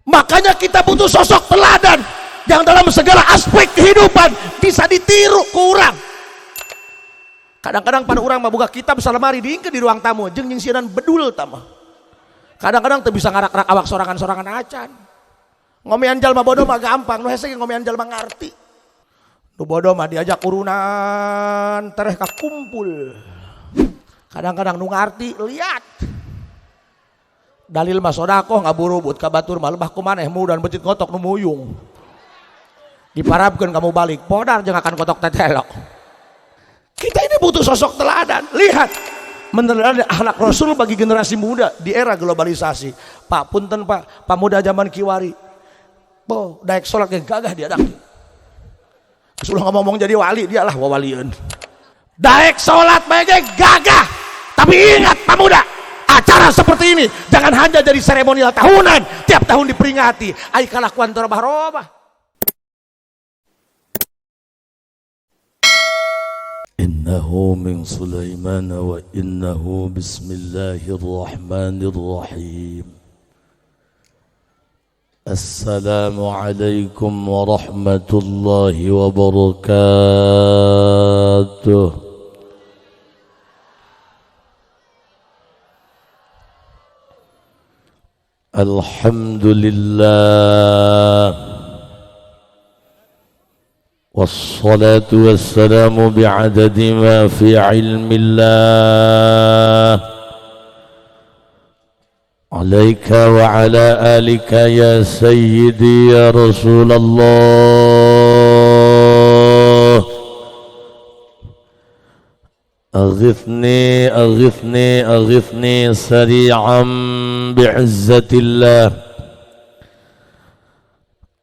Makanya kita butuh sosok teladan yang dalam segala aspek kehidupan bisa ditiru ku urang. Kadang-kadang pada urang mah buka kitab salemari diingkeun di ruang tamu jeung nyingsieunan bedul tah mah. Kadang-kadang teu bisa ngarak-rak awak sorangan-sorangan acan. Ngomean jalma bodoh mah gampang, nu hese ge ngomean jalma ngarti. Nu bodoh mah diajak urunan tereh kakumpul. Kadang-kadang nu ngarti liat. Dalil mah sodakoh ngaburubut ka batur mah lebah ku maneh dan becit ngotok nu muyung. Diparabkeun kamu balik, podar jeung akan kotok tetelok. Kita ini butuh sosok teladan. Lihat, meneladani akhlak Rasul bagi generasi muda di era globalisasi. Pak punten Pak, pamuda zaman kiwari. Boh, daek salat ge gagah dia dak. Sudah ngomong jadi wali dia lah wawalieun. Daek salat bae ge gagah. Tapi ingat pamuda, acara seperti ini jangan hanya jadi seremonial tahunan, tiap tahun diperingati. Ai kalakuan robah-robah. إنه من سليمان وإنه بسم الله الرحمن الرحيم. السلام عليكم ورحمة الله وبركاته. الحمد لله والصلاة والسلام بعدد ما في علم الله عليك وعلى آلك يا سيدي يا رسول الله. أغثني أغثني أغثني سريعا بعزة الله.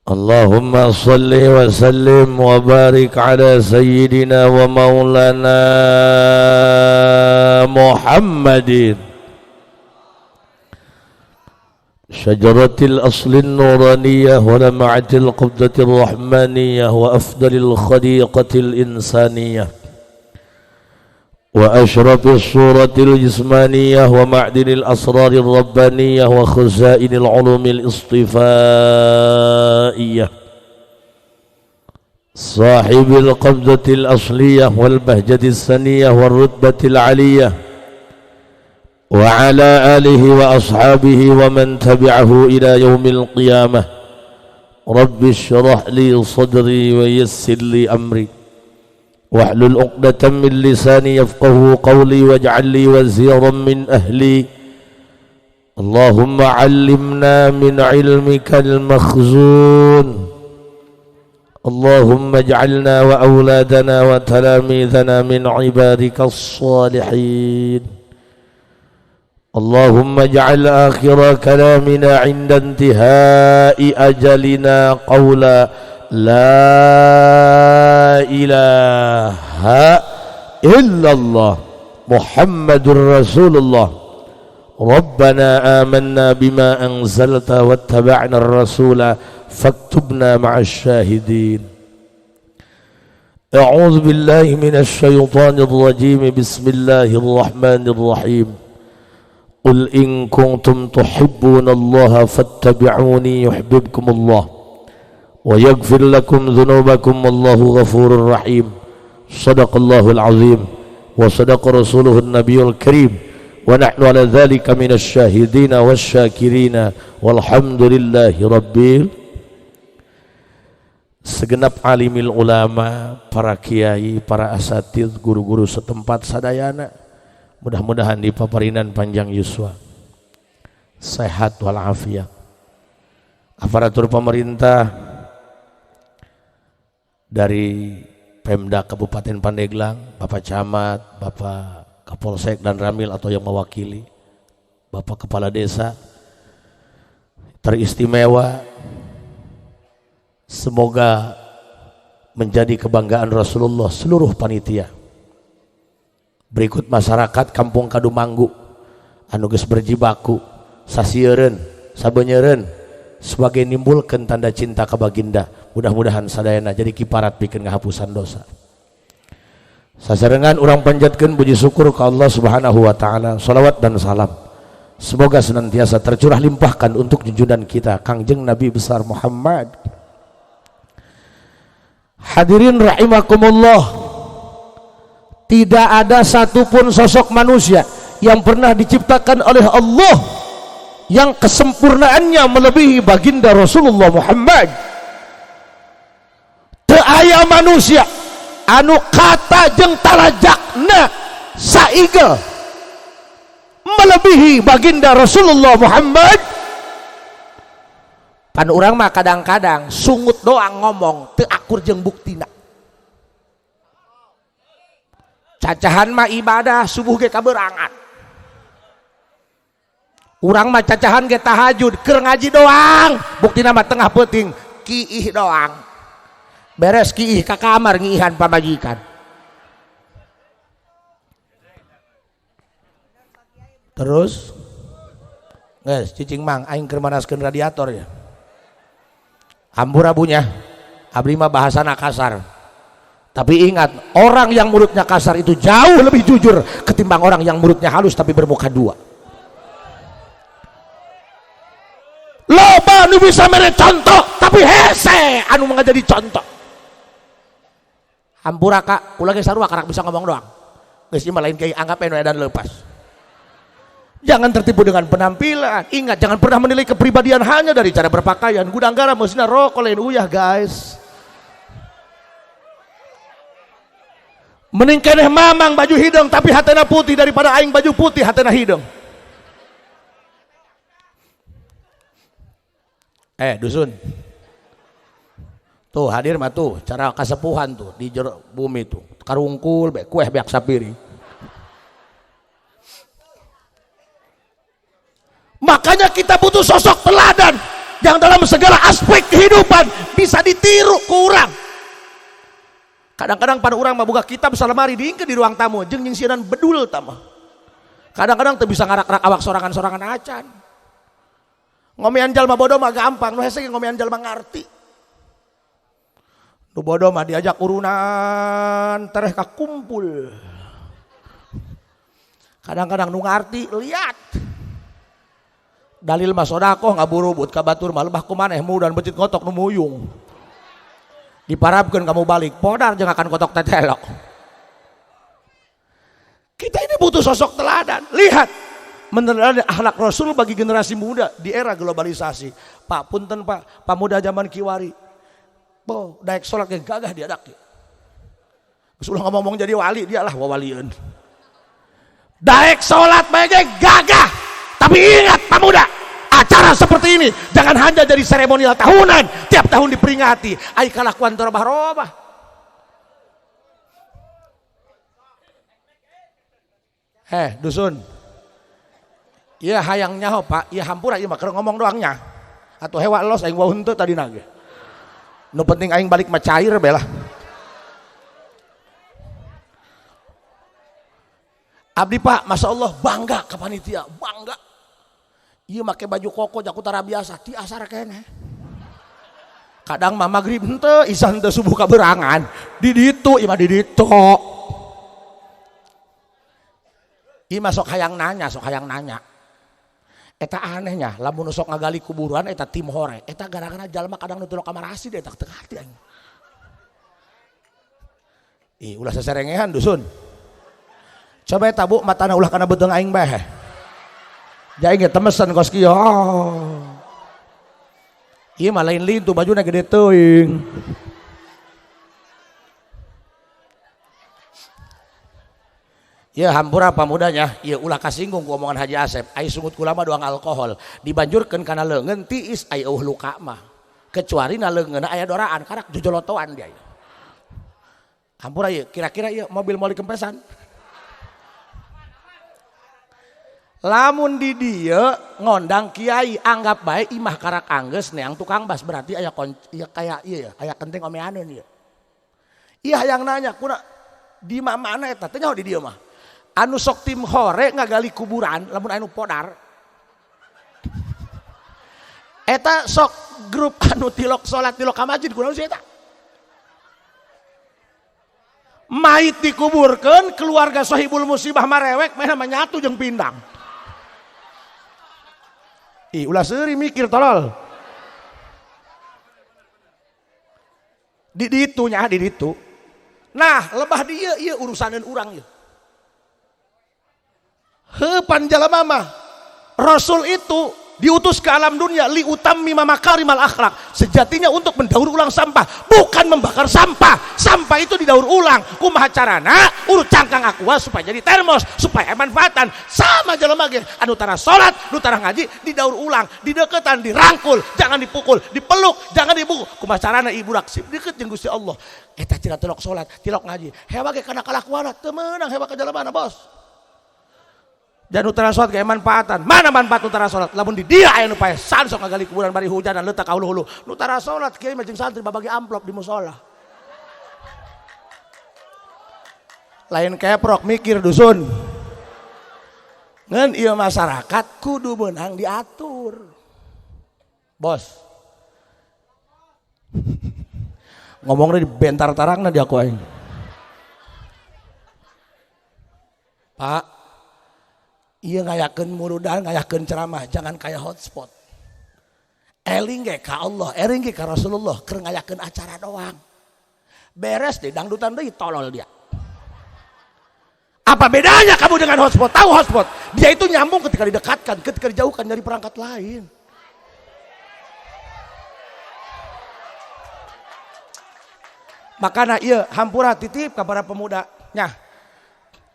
اللهم صل وسلم وبارك على سيدنا ومولانا محمد شجرة الأصل النورانية ولمعة القبضة الرحمانية وأفضل الخليقة الإنسانية وأشرف الصورة الجسمانية ومعدن الأسرار الربانية وخزائن العلوم الاصطفائية صاحب القبضة الأصلية والبهجة السنية والرتبة العلية وعلى آله وأصحابه ومن تبعه إلى يوم القيامة. رب اشرح لي صدري ويسر لي أمري واحلل عقدة من لساني يفقه قولي واجعل لي وزيرا من أهلي. اللهم علمنا من علمك المخزون. اللهم اجعلنا وأولادنا وتلاميذنا من عبادك الصالحين. اللهم اجعل آخر كلامنا عند انتهاء أجلنا قولا لا إله إلا الله محمد رسول الله. ربنا آمنا بما أنزلت واتبعنا الرسول فاكتبنا مع الشاهدين. أعوذ بالله من الشيطان الرجيم. بسم الله الرحمن الرحيم. قل إن كنتم تحبون الله فاتبعوني يحببكم الله ويغفر لكم ذنوبكم والله غفور رحيم. صدق الله العظيم وصدق رسوله النبي الكريم ونحن على ذلك من الشاهدين والشاكرين والحمد لله رب. Segenap alimil ulama, para kiai, para asatid, guru-guru setempat sadayana, mudah-mudahan di paparinan panjang yuswa, sehat walafiat. Aparatur pemerintah dari Pemda Kabupaten Pandeglang, Bapak Camat, Bapak Kapolsek dan Ramil atau yang mewakili, Bapak Kepala Desa teristimewa, semoga menjadi kebanggaan Rasulullah seluruh panitia. Berikut masyarakat Kampung Kadumanggu anu geus berjibaku sasieureun sabeunyereun sebagai nimbulkeun tanda cinta ka baginda. Mudah-mudahan sadayana jadi kiparat pikeun ngahapusan dosa. Sasarengan urang panjatkeun puji syukur ka Allah Subhanahu wa taala. Salawat dan salam Semoga senantiasa tercurah limpahkan untuk junjungan kita Kangjeng Nabi besar Muhammad. Hadirin rahimakumullah, tidak ada satupun sosok manusia yang pernah diciptakan oleh Allah yang kesempurnaannya melebihi baginda Rasulullah Muhammad. Teu aya manusia anu kata jeung talajakna saigel melebihi baginda Rasulullah Muhammad. Pan urang mah kadang-kadang sungut doang ngomong teu akur jeung buktina. Cacahan mah ibadah subuh ge kaberangan. Urang mah cacahan ge tahajud keur ngaji doang, buktina mah tengah peuting kiih doang. Beres kiih ka kamar ngiihan pamajikan. Terus geus cicing mang aing keur manaskeun radiator ya. Hampura bunya, abdi mah bahasana kasar. Tapi ingat, orang yang mulutnya kasar itu jauh lebih jujur ketimbang orang yang mulutnya halus tapi bermuka dua. Loba nu bisa mere contoh tapi hese anu jadi contoh. Hampura kak, ulah ge sarua karak bisa ngomong doang. Geus ieu mah lain kiai anggap anu edan leupas. Jangan tertipu dengan penampilan. Ingat, jangan pernah menilai kepribadian hanya dari cara berpakaian. Gudang garam meusina rokok lain uyah, guys. Mending keneh mamang baju hidung tapi hatena putih daripada aing baju putih hatena hidung. Dusun. Tuh hadir mah tuh cara kasepuhan tuh di jero bumi tuh. Karungkul be kueh beak sapiring. Makanya kita butuh sosok teladan yang dalam segala aspek kehidupan bisa ditiru ku urang. Kadang-kadang pada urang mah buka kitab salemari diingkeun di ruang tamu jeung nyingsieunan bedul tah mah. Kadang-kadang teu bisa ngarak-rak awak sorangan-sorangan acan. Ngomean jalma bodoh mah gampang, nu hese ge ngomean jalma ngarti. Nu bodoh mah diajak urunan tereh kakumpul. Kadang-kadang nu ngarti lihat. Dalil mah sodakoh ngaburubut ka batur mah lebah ku maneh mudan becit ngotok nu muyung. Diparabkeun kamu balik, podar jeung akan kotok tetelok. Kita ini butuh sosok teladan. Lihat, meneladani akhlak Rasul bagi generasi muda di era globalisasi. Pak punten Pak, pamuda zaman kiwari. Boh, daek salat ge gagah diadak. Geus ulah ngomong jadi wali, dia lah wawalieun. Daek salat bae ge gagah. Tapi ingat pemuda, acara seperti ini jangan hanya jadi seremonial tahunan, tiap tahun diperingati. Ai kalakuan torobah-robah. Dusun. Iya hayang nyaho Pak, iya hampura ieu mah keur ngomong doangnya. Atuh hewa los aing wau henteu tadina ge. Nu penting aing balik mah cair bae lah. Abdi Pak, Masya Allah bangga ke panitia, bangga. Iya make baju koko jaku tara biasa, ti asar keneh. Kadang mah maghrib henteu, isya henteu subuh kaberangan. Di ditu, ieu mah di ditu. Ieu mah sok hayang nanya, sok hayang nanya. Eta anehnya, lamun sok ngagali kuburan eta tim hore, eta gara-gara jalma kadang nu tilok kamar asid eta teu hati aing. Ih, ulah sasarengehan dusun. Coba eta bu matana ulah kana beuteung aing bae. Jaing ge temesen kos kieu. Oh. Ieu mah lain lintu bajuna gede teuing. Ya hampura pamudanya, ya ulah kasinggung ku omongan Haji Asep. Ai sungut kula mah doang alkohol, dibanjurkeun kana leungeun tiis ai eueuh luka mah. Kecuali na leungeunna aya doraan karak jojolotoan dia. Hampura ieu, kira-kira ieu mobil moal dikempesan. Lamun di dieu ngondang kiai anggap bae imah karak anggeus neang tukang bas berarti aya ieu kaya ieu ya, aya kenting omeaneun ieu. Ieu hayang nanya kuna di mana eta teh nyaho di dieu mah. Anu sok tim hore ngagali kuburan lamun anu podar. Eta sok grup anu tilok salat tilok ka masjid kunaon sih eta? Mait dikuburkeun keluarga sahibul musibah marewek meh menyatu jeung pindang. Ih, ulah seuri mikir tolol. Di ditu nya, di ditu. Nah, lebah dia ieu urusaneun urang ieu. Heuh pan jalma mah. Rasul itu diutus ke alam dunia li utammima makarimal akhlak, sejatinya untuk mendaur ulang sampah, bukan membakar sampah. Sampah itu didaur ulang. Kumaha carana? Urut cangkang aqua supaya jadi termos, supaya manfaatan. Sama jelema ge anu tara salat, nu tara ngaji, didaur ulang, dideketan, dirangkul, jangan dipukul, dipeluk, jangan dibukul. Kumaha carana ibu budak sip deket jeung Gusti Allah. Eta cenah tilok salat, tilok ngaji. Hewa ge kana kalakuanna teu meunang hewa ka jelemana, bos. Dan utara sholat kayak manfaatan. Mana manfaat utara sholat? Lamun di dia aya nu pae san sok ngagali kuburan bari hujanan leutak ka hulu-hulu. Nu tara sholat kiai mah jeung santri babagi amplop di musola. Lain keprok mikir dusun. Ngan ieu masyarakat kudu meunang diatur. Bos. Ngomongnya di bentar tarangna di aku aing. Pak, iya ngayakeun murudan, ngayakeun ceramah, jangan kayak hotspot. Eling ge ka Allah, eling ge ka Rasulullah, keur ngayakeun acara doang. Beres deh dangdutan deui tolol dia. Apa bedanya kamu dengan hotspot? Tahu hotspot? Dia itu nyambung ketika didekatkan, ketika dijauhkan dari perangkat lain. Makana ieu hampura titip ka para pemuda nya.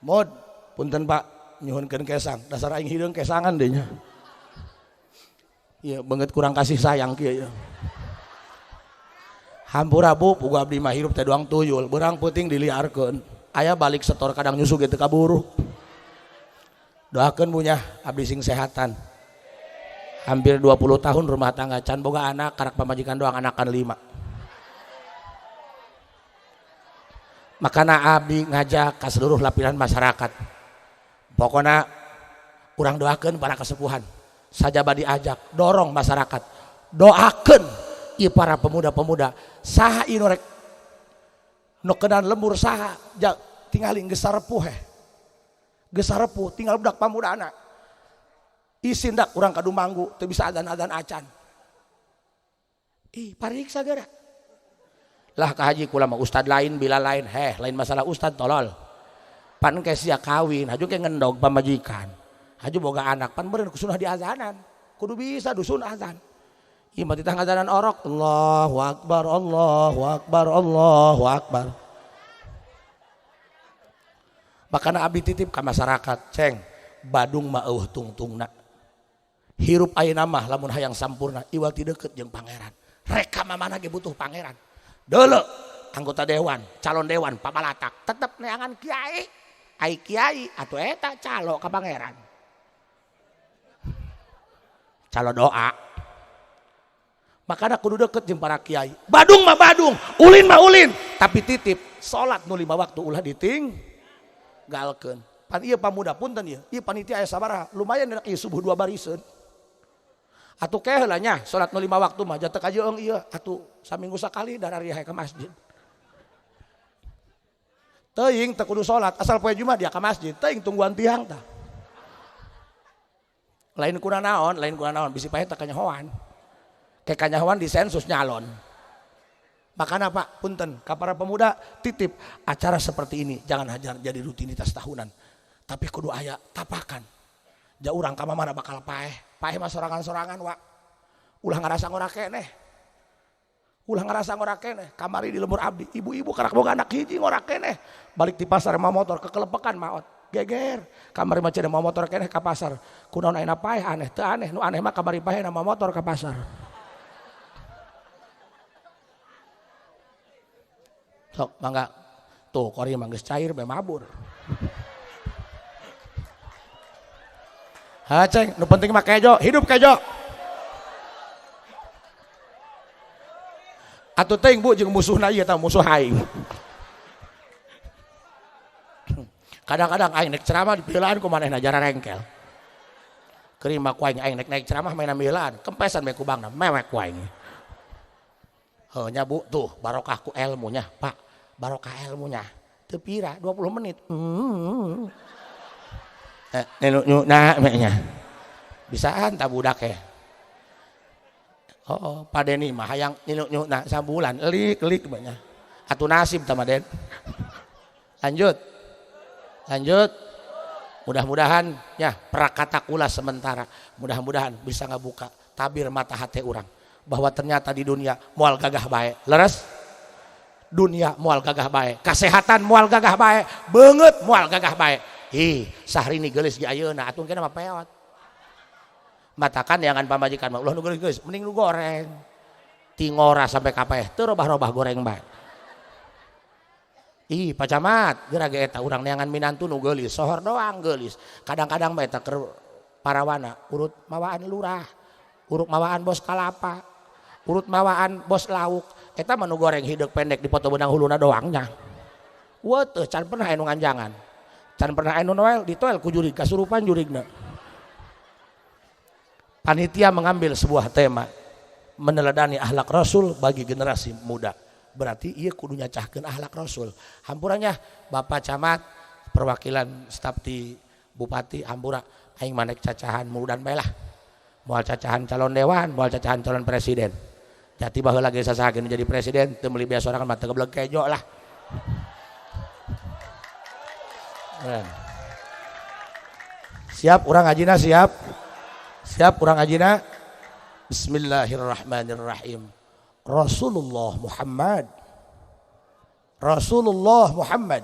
Mod punten Pak, nyuhunkeun kesang, dasar aing hideung kesangan deui nya. Ieu beungeut kurang kasih sayang kieu ieu. Hampura Bu, pugu abdi mah hirup teh doang tuyul, beurang peuting diliarkeun. Aya balik setor kadang nyusu ge teu kaburu. Doakeun Bu nya, abdi sing sehatan. Hampir 20 tahun rumah tangga can boga anak, karak pamajikan doang anakan 5. Makana abdi ngajak ka seluruh lapisan masyarakat. Pokona urang doakeun para kesepuhan, sajaba diajak, dorong masyarakat, doakeun ieu para pemuda-pemuda, saha ieu nu rek nu kenan lembur saha, ja, tingali geus sarepuh heh. Geus sarepuh tinggal budak pamudana. Isin dak urang ka Dumanggu teu bisa adan-adan acan. Ih, pariksa geura. Lah ka haji kula mah ustad lain bila lain, heh lain masalah ustad tolol. Pan ke sia kawin, haju ke ngendog pamajikan. Haju boga anak, pan beureun kusunah di azanan. Kudu bisa dusun azan. Ieu mah titah ngazanan orok, Allahu akbar, Allahu akbar, Allahu akbar. Makana abdi titip ka masyarakat, ceng, Badung mah eueuh tungtungna. Hirup ayeuna mah lamun hayang sampurna, iwal ti deukeut jeung pangeran. Rek ka mamana ge butuh pangeran. Deuleu anggota dewan, calon dewan pamalatak, tetep neangan kiai. Ai kiai atuh eta calo ka pangeran. Calo doa. Makana kudu deket jeung para kiai. Badung mah badung, ulin mah ulin, tapi titip salat nu 5 waktu ulah ditinggalkeun. Pan ieu pamuda punten ieu, ieu panitia aya sabaraha, lumayan enak ieu subuh 2 bariseun. Atuh keh lah nya salat nu 5 waktu mah jateu kajeung ieu atuh saminggu sakali darariah ka masjid. Teuing teu kudu salat, asal poe Jumat dia ka masjid, teuing tungguan tiang tah. Lain kuna naon, lain kuna naon, bisi paeh teh kanyahoan. Ke kanyahoan di sensus nyalon. Makana Pak, punten ka para pemuda titip acara seperti ini jangan hajar jadi rutinitas tahunan. Tapi kudu aya tapakan. Ja urang ka mana bakal paeh. Paeh mah sorangan-sorangan wa. Ulah ngarasa ngora keneh. Ulah ngarasa ngora keneh. Kamari di lembur abdi, ibu-ibu karak boga anak hiji ngora keneh. Balik di pasar mah motor kekelepekan maot. Geger. Kamari mah cenah motor keneh ka pasar. Kunaon ayeuna paeh aneh teu aneh, nu aneh mah kamari paeh nama motor ka pasar. Sok mangga tuh kori mah geus cair be mabur. Ha ceng, nu penting mah kejo, hidup kejo. Atuh teuing Bu jeung musuhna ieu tah musuh aing. Kadang-kadang aing nek ceramah dipilaan ku manehna jara rengkel. Kerima ku aing aing nek naik ceramah mainan milaan, kempesan bae ku bangna, mewek ku aing. Heuh nya Bu, tuh barokah ku ilmunya, Pak. Barokah ilmunya. Teu pira 20 menit. Nah, nya. Bisaan tak budak ya. Oh, Pak Deni mah hayang nyuk nah sabulan elik-elik banyak. Atuh nasib tama Den. Lanjut. Lanjut. Mudah-mudahan ya prakata kula sementara mudah-mudahan bisa ngabuka tabir mata hati orang bahwa ternyata di dunia moal gagah bae. Leres? Dunia moal gagah bae, kesehatan moal gagah bae, beungeut moal gagah bae. Ih, Sahrini geulis di ayeuna atuh engke mah peot. Matakan jangan pamajikan mah ulah nu geulis-geulis, mending nu goreng. Ti ngora sampai kapeh teu robah-robah goreng bae. Ih, Pak Camat, geura ge eta urang neangan minantu nu geulis, sohor doang geulis. Kadang-kadang mah eta keur parawana urut mawaan lurah, urut mawaan bos kalapa, urut mawaan bos lauk. Eta mah nu goreng hideung pendek dipoto beunang huluna doang nya. Weuh teu can pernah anu nganjangan. Can pernah anu noel ditoel ku jurig kasurupan jurigna. Panitia mengambil sebuah tema meneladani akhlak Rasul bagi generasi muda. Berarti ieu kudu nyacahkeun akhlak Rasul. Hampurannya Bapak Camat, perwakilan staf di Bupati hampura aing manek cacahan muludan bae lah. Moal cacahan calon dewan, moal cacahan calon presiden. Jati baheula ge sasaha ge nu jadi presiden teu meuli biasa sorangan mah teu geblek kejo lah. Nah. Siap urang ngajina siap. Siap urang ngajina. Bismillahirrahmanirrahim. Rasulullah Muhammad. Rasulullah Muhammad.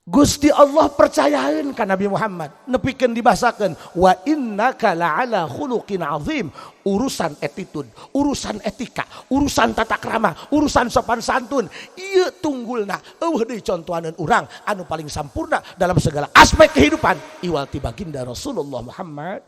Gusti Allah percayain ka Nabi Muhammad, nepikeun dibahasakeun wa innaka la'ala khuluqin azim. Urusan attitude, urusan etika, urusan tata krama, urusan sopan santun, ieu tunggulna eueuh deui contohaneun urang anu paling sampurna dalam segala aspek kehidupan iwal ti baginda Rasulullah Muhammad.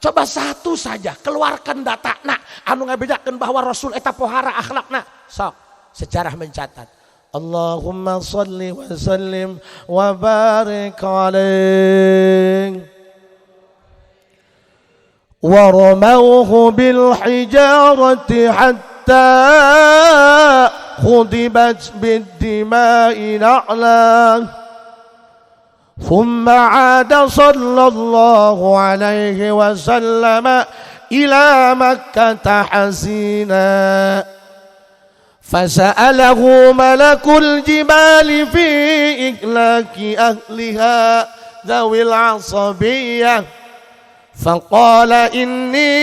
Coba satu saja keluarkan data na anu ngabejakeun bahwa Rasul eta pohara akhlakna. Sok sejarah mencatat. Allahumma salli wa sallim wa barik alaih. Wa ramauhu bil hijarati hatta khudibat bid dima'i na'la. Thumma 'ada sallallahu alaihi wasallam ila Makkah hazina. فسأله ملك الجبال في إهلاك أهلها ذوي العصبية فقال إني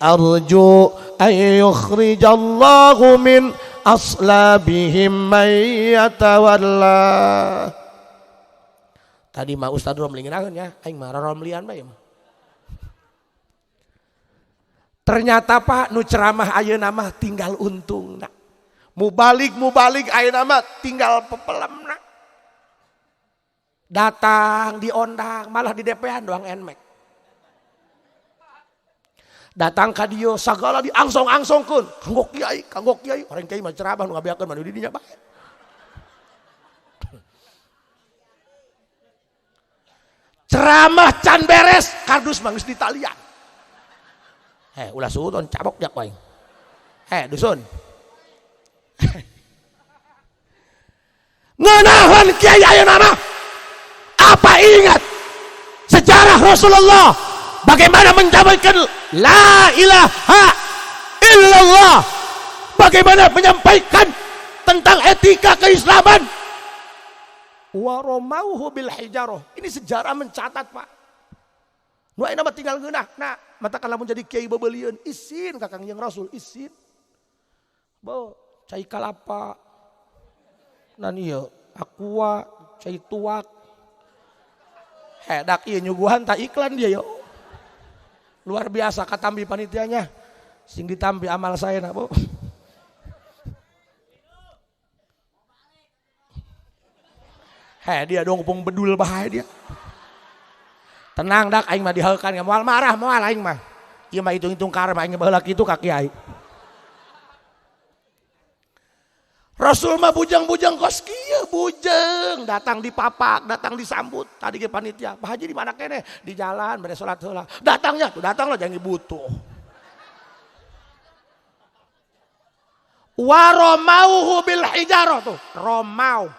أرجو أن يخرج الله من أصلابهم من يتولى. Tadi mah Ustadz Romli ngeunaheun ya, aing mah roromlian bae mah. Ternyata Pak nu ceramah ayeuna mah tinggal untungna. Mubalik ayeuna mah tinggal pepelemna. Datang diondang malah di DP-an doang enmek. Datang ka dieu sagala diangsong-angsongkeun. Kanggo kiai, orang kiai mah ceramah nu ngabeakeun mah di dinya bae. Ceramah can beres, kardus mah geus ditalian. Ulah suudzon cabok jak aing. Dusun. Ngeunaheun kiai ayeuna mah. Apa ingat sejarah Rasulullah bagaimana menyampaikan la ilaha illallah, bagaimana menyampaikan tentang etika keislaman. Wa ramauhu bil hijarah. Ini sejarah mencatat, Pak. Nu ayeuna mah tinggal ngeunah. Nah, mata lamun jadi kiai bebelieun isin ka Kangjeng Rasul isin. Bo, cai kalapa. Nan ieu aqua, cai tuak. Hedak ieu nyuguhan tak iklan dia yo. Luar biasa katambi panitianya. Sing ditambi amal saya nak, Bu. Heh, dia dong pung bedul bahaya dia. Tenang dak aing mah dihaulkan moal marah moal aing mah. Ieu mah hitung-hitung karma aing baheula kitu ka kiai. Rasul mah bujang-bujang kos kieu bujeng datang dipapak, datang disambut. Tadi ge panitia, Pak Haji di mana keneh? Di jalan bade salat heula. Datangnya tuh datang lah jangan butuh. Wa ramauhu bil hijarah tuh. Romau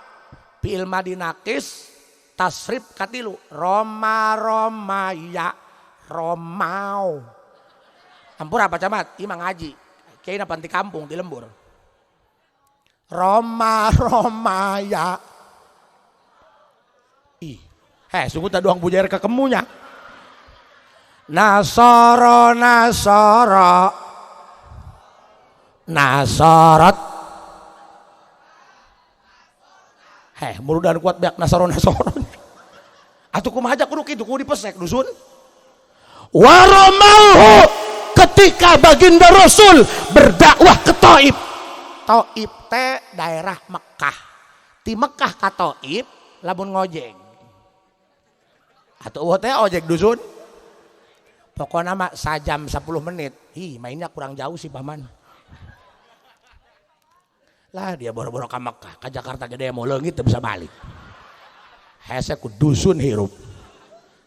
fi'il madi naqis Tasrif katilu Roma Roma ya Romau. Ampura Pak Camat, ieu mah ngaji. Kiai na panti kampung di lembur. Roma Roma ya. Ih, heh sungguh tadi doang bujair kekemunya. Nasoro Nasoro Nasorot. Heh, murudan kuat beak Nasoro Nasoro. Atuh kumaha aja kudu kitu kudu dipesek dusun. Waromauhu ketika baginda Rasul berdakwah ke Taif. Taif teh daerah Mekah. Di Mekah ka Taif lamun ngojek. Atuh eueuh teh ojek dusun. Pokoknya mah sajam 10 menit. Ih, mainnya kurang jauh sih paman. Lah dia boro-boro ka Mekah, ka Jakarta gede mau leungit teu bisa balik. Hese ku dusun hirup.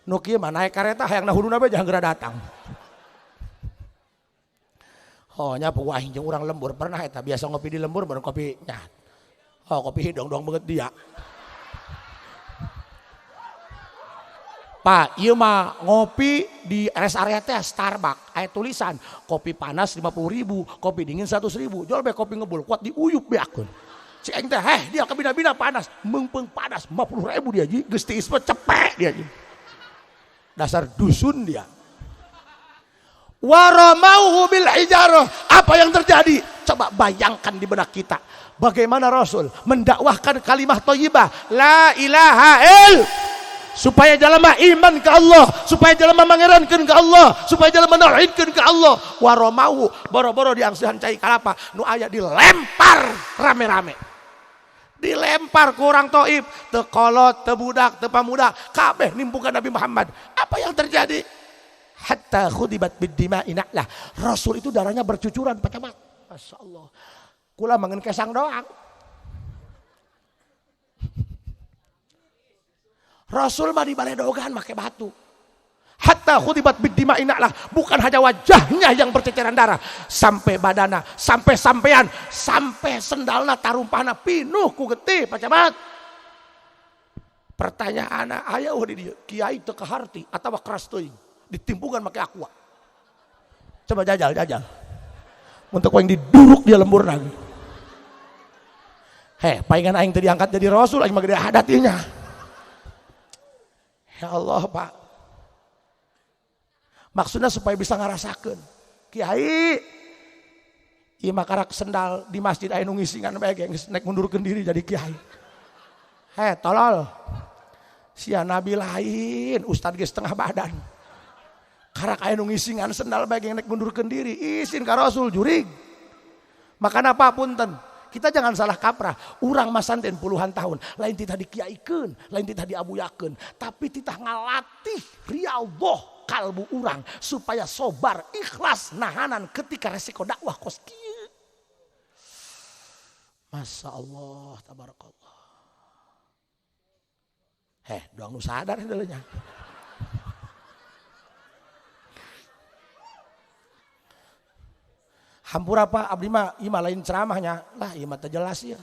Nu kieu mah naik kareta hayang nahuluna bae jangan geura datang. Oh nya puguh aing jeung urang lembur pernah eta biasa ngopi di lembur baru kopi nya. Oh kopi hidong doang banget dia. Pak, ieu mah ngopi di rest area teh Starbucks, aya tulisan kopi panas 50.000, kopi dingin 100.000. Jual be kopi ngebul kuat diuyup beakkeun. Cik aing teh, heh dia kabina-bina panas, meungpeung panas 50.000 dia ji, geus tiis mah cepek dia ji. Dasar dusun dia. Waramauhu bil hijarah. Apa yang terjadi? Coba bayangkan di benak kita. Bagaimana Rasul mendakwahkan kalimah thayyibah, la ilaha il, supaya jelema iman ke Allah, supaya jelema mangerankeun ke Allah, supaya jelema nauhidkeun ke Allah. Waromau boro-boro diangsihan cai kalapa, nu aya dilempar rame-rame. Dilempar ku urang Taif, teu kolot, teu budak, teu pamuda, kabeh nimpukan Nabi Muhammad. Apa yang terjadi? Hatta khudibat bid-dima'i na'lah. Rasul itu darahnya bercucuran Pak Camat. Masya Allah. Kula mangen kesang doang. Rasul mah dibaledogan make batu. Hatta khudibat bid-dima'i na'lah. Bukan hanya wajahnya yang berceceran darah, sampai badana, sampai sampean, sampai sendalna tarumpahna pinuh ku getih Pak Camat. Pertanyaan aya eueuh di dieu, kiai teu kaharti atawa keras teuing, ditimpungan make aqua. Coba jajal, jajal. Untuk yang diduruk dia lembur lagi. Heh, palingan aing teu diangkat jadi rasul, aing mah gede hadatinya. Ya Allah Pak. Maksudnya supaya bisa ngarasakeun. Kiai, ieu mah karak sendal di masjid aya nu ngisingan bae geus naik mundurkeun diri jadi kiai. Heh, tolol. Sia nabi lain, ustad ge setengah badan. Karak aya nu ngisingan sendal bae naik mundurkeun diri, isin ka Rasul jurig. Makana apa punten? Kita jangan salah kaprah. Urang masanten puluhan tahun, lain titah dikiaikeun, lain titah diabuyakeun, tapi titah ngalatih riyadhah kalbu urang supaya sobar, ikhlas nahanan ketika resiko dakwah kos kieu. Masya Allah, tabarakallah. Heh, doang nu sadar dulunya. Hampura Pak, abdi mah ieu mah lain ceramahnya. Lah ieu mah teu jelas ieu.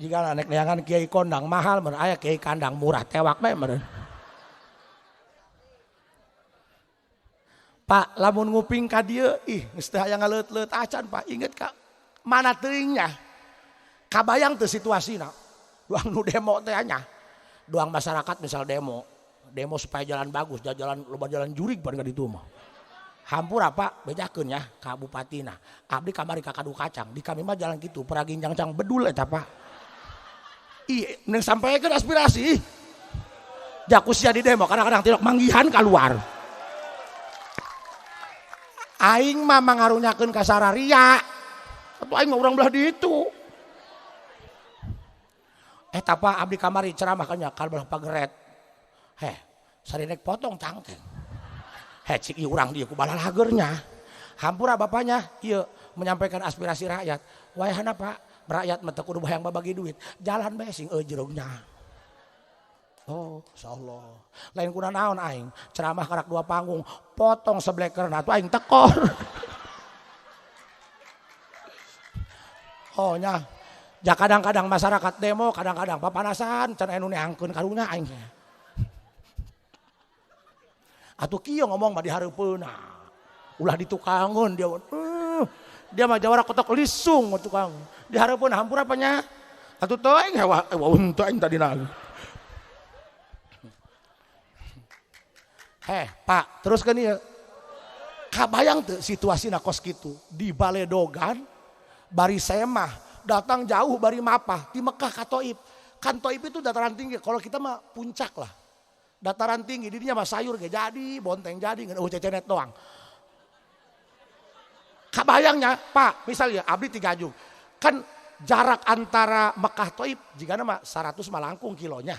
Jika naik neangan kiai kondang mahal mun aya kiai kandang murah tewak bae meureun. Pak, lamun nguping ka dieu ih geus teu hayang ngaleut-leut acan Pak, inget ka mana teuingnya. Kabayang teu situasina. Doang nu demo teh nya. Doang masyarakat misal demo, demo supaya jalan bagus, jalan loba jalan jurig pan ka ditu mah. Hampura Pak, bejakeun ya ka bupatina. Abdi kamari ka kadu kacang, di kami mah jalan kitu, peragi jangcang bedul eta Pak. Ih, neng sampaikeun aspirasi. Jaku sia di demo kadang-kadang tilok manggihan keluar. Aing mah mangarunyakeun ka sararia. Atuh aing mah urang belah ditu. Eta Pak abdi kamari ceramah kan nya ka belah pageret. Heh, sarinek potong cangkeng. Heh, cik ieu urang dieu ku balalageurnya. Hampura bapaknya ieu menyampaikan aspirasi rakyat. Wayahna Pak, rakyat mah teu kudu hayang babagi duit. Jalan bae sing eujeurungnya. Oh, insyaallah. Lain kuna naon aing, ceramah karak dua panggung, potong seblekerna atuh aing tekor. Oh nya, Ja kadang-kadang masyarakat demo, kadang-kadang papanasan can aya nu neangkeun karunya aing. Atuh kieu ngomong mah dihareupeunna. Ulah ditukangeun dia. Dia mah jawara kotok lisung tukang. Dihareupeun hampura apa nya? Atuh teu aing hewa henteu aing tadina. Heh, Pak, terus kan ieu. Kabayang teu situasina kos kitu di Baledogan bari semah datang jauh bari mapah di Mekah ka Taif. Kan Taif itu dataran tinggi, kalau kita mah puncak lah. Dataran tinggi, didinya mah sayur ge jadi, bonteng jadi, ngan eueuh cecenet doang. Kabayangnya, Pak, misalnya abdi 3 jung. Kan jarak antara Mekah Taif jigana mah 100 mah langkung kilonya.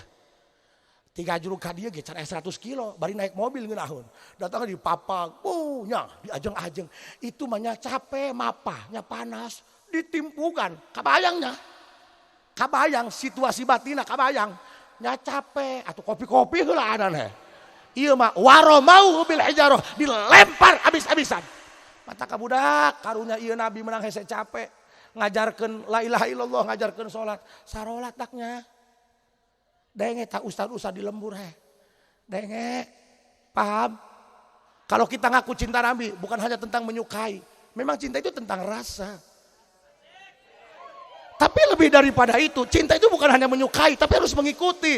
3 jurug ka dieu ge can 100 kilo, bari naik mobil ngeunaheun. Datang di papak, nya diajeng-ajeng. Itu mah nya capek, mapah, nya panas, ditimpukan. Kabayangnya. Kabayang situasi batina kabayang. Nya capek atuh kopi-kopi heula adan heh. Ieu mah waromau bil hijarah, dilempar abis-abisan. Mata ka budak karunya ieu nabi menang hese capek. Ngajarkeun la ilaha illallah, ngajarkeun salat. Sarolat daknya. Denge tak ustad-ustad di lembur heh. Denge, paham? Kalau kita ngaku cinta Nabi, bukan hanya tentang menyukai. Memang cinta itu tentang rasa. Tapi lebih daripada itu, cinta itu bukan hanya menyukai, tapi harus mengikuti.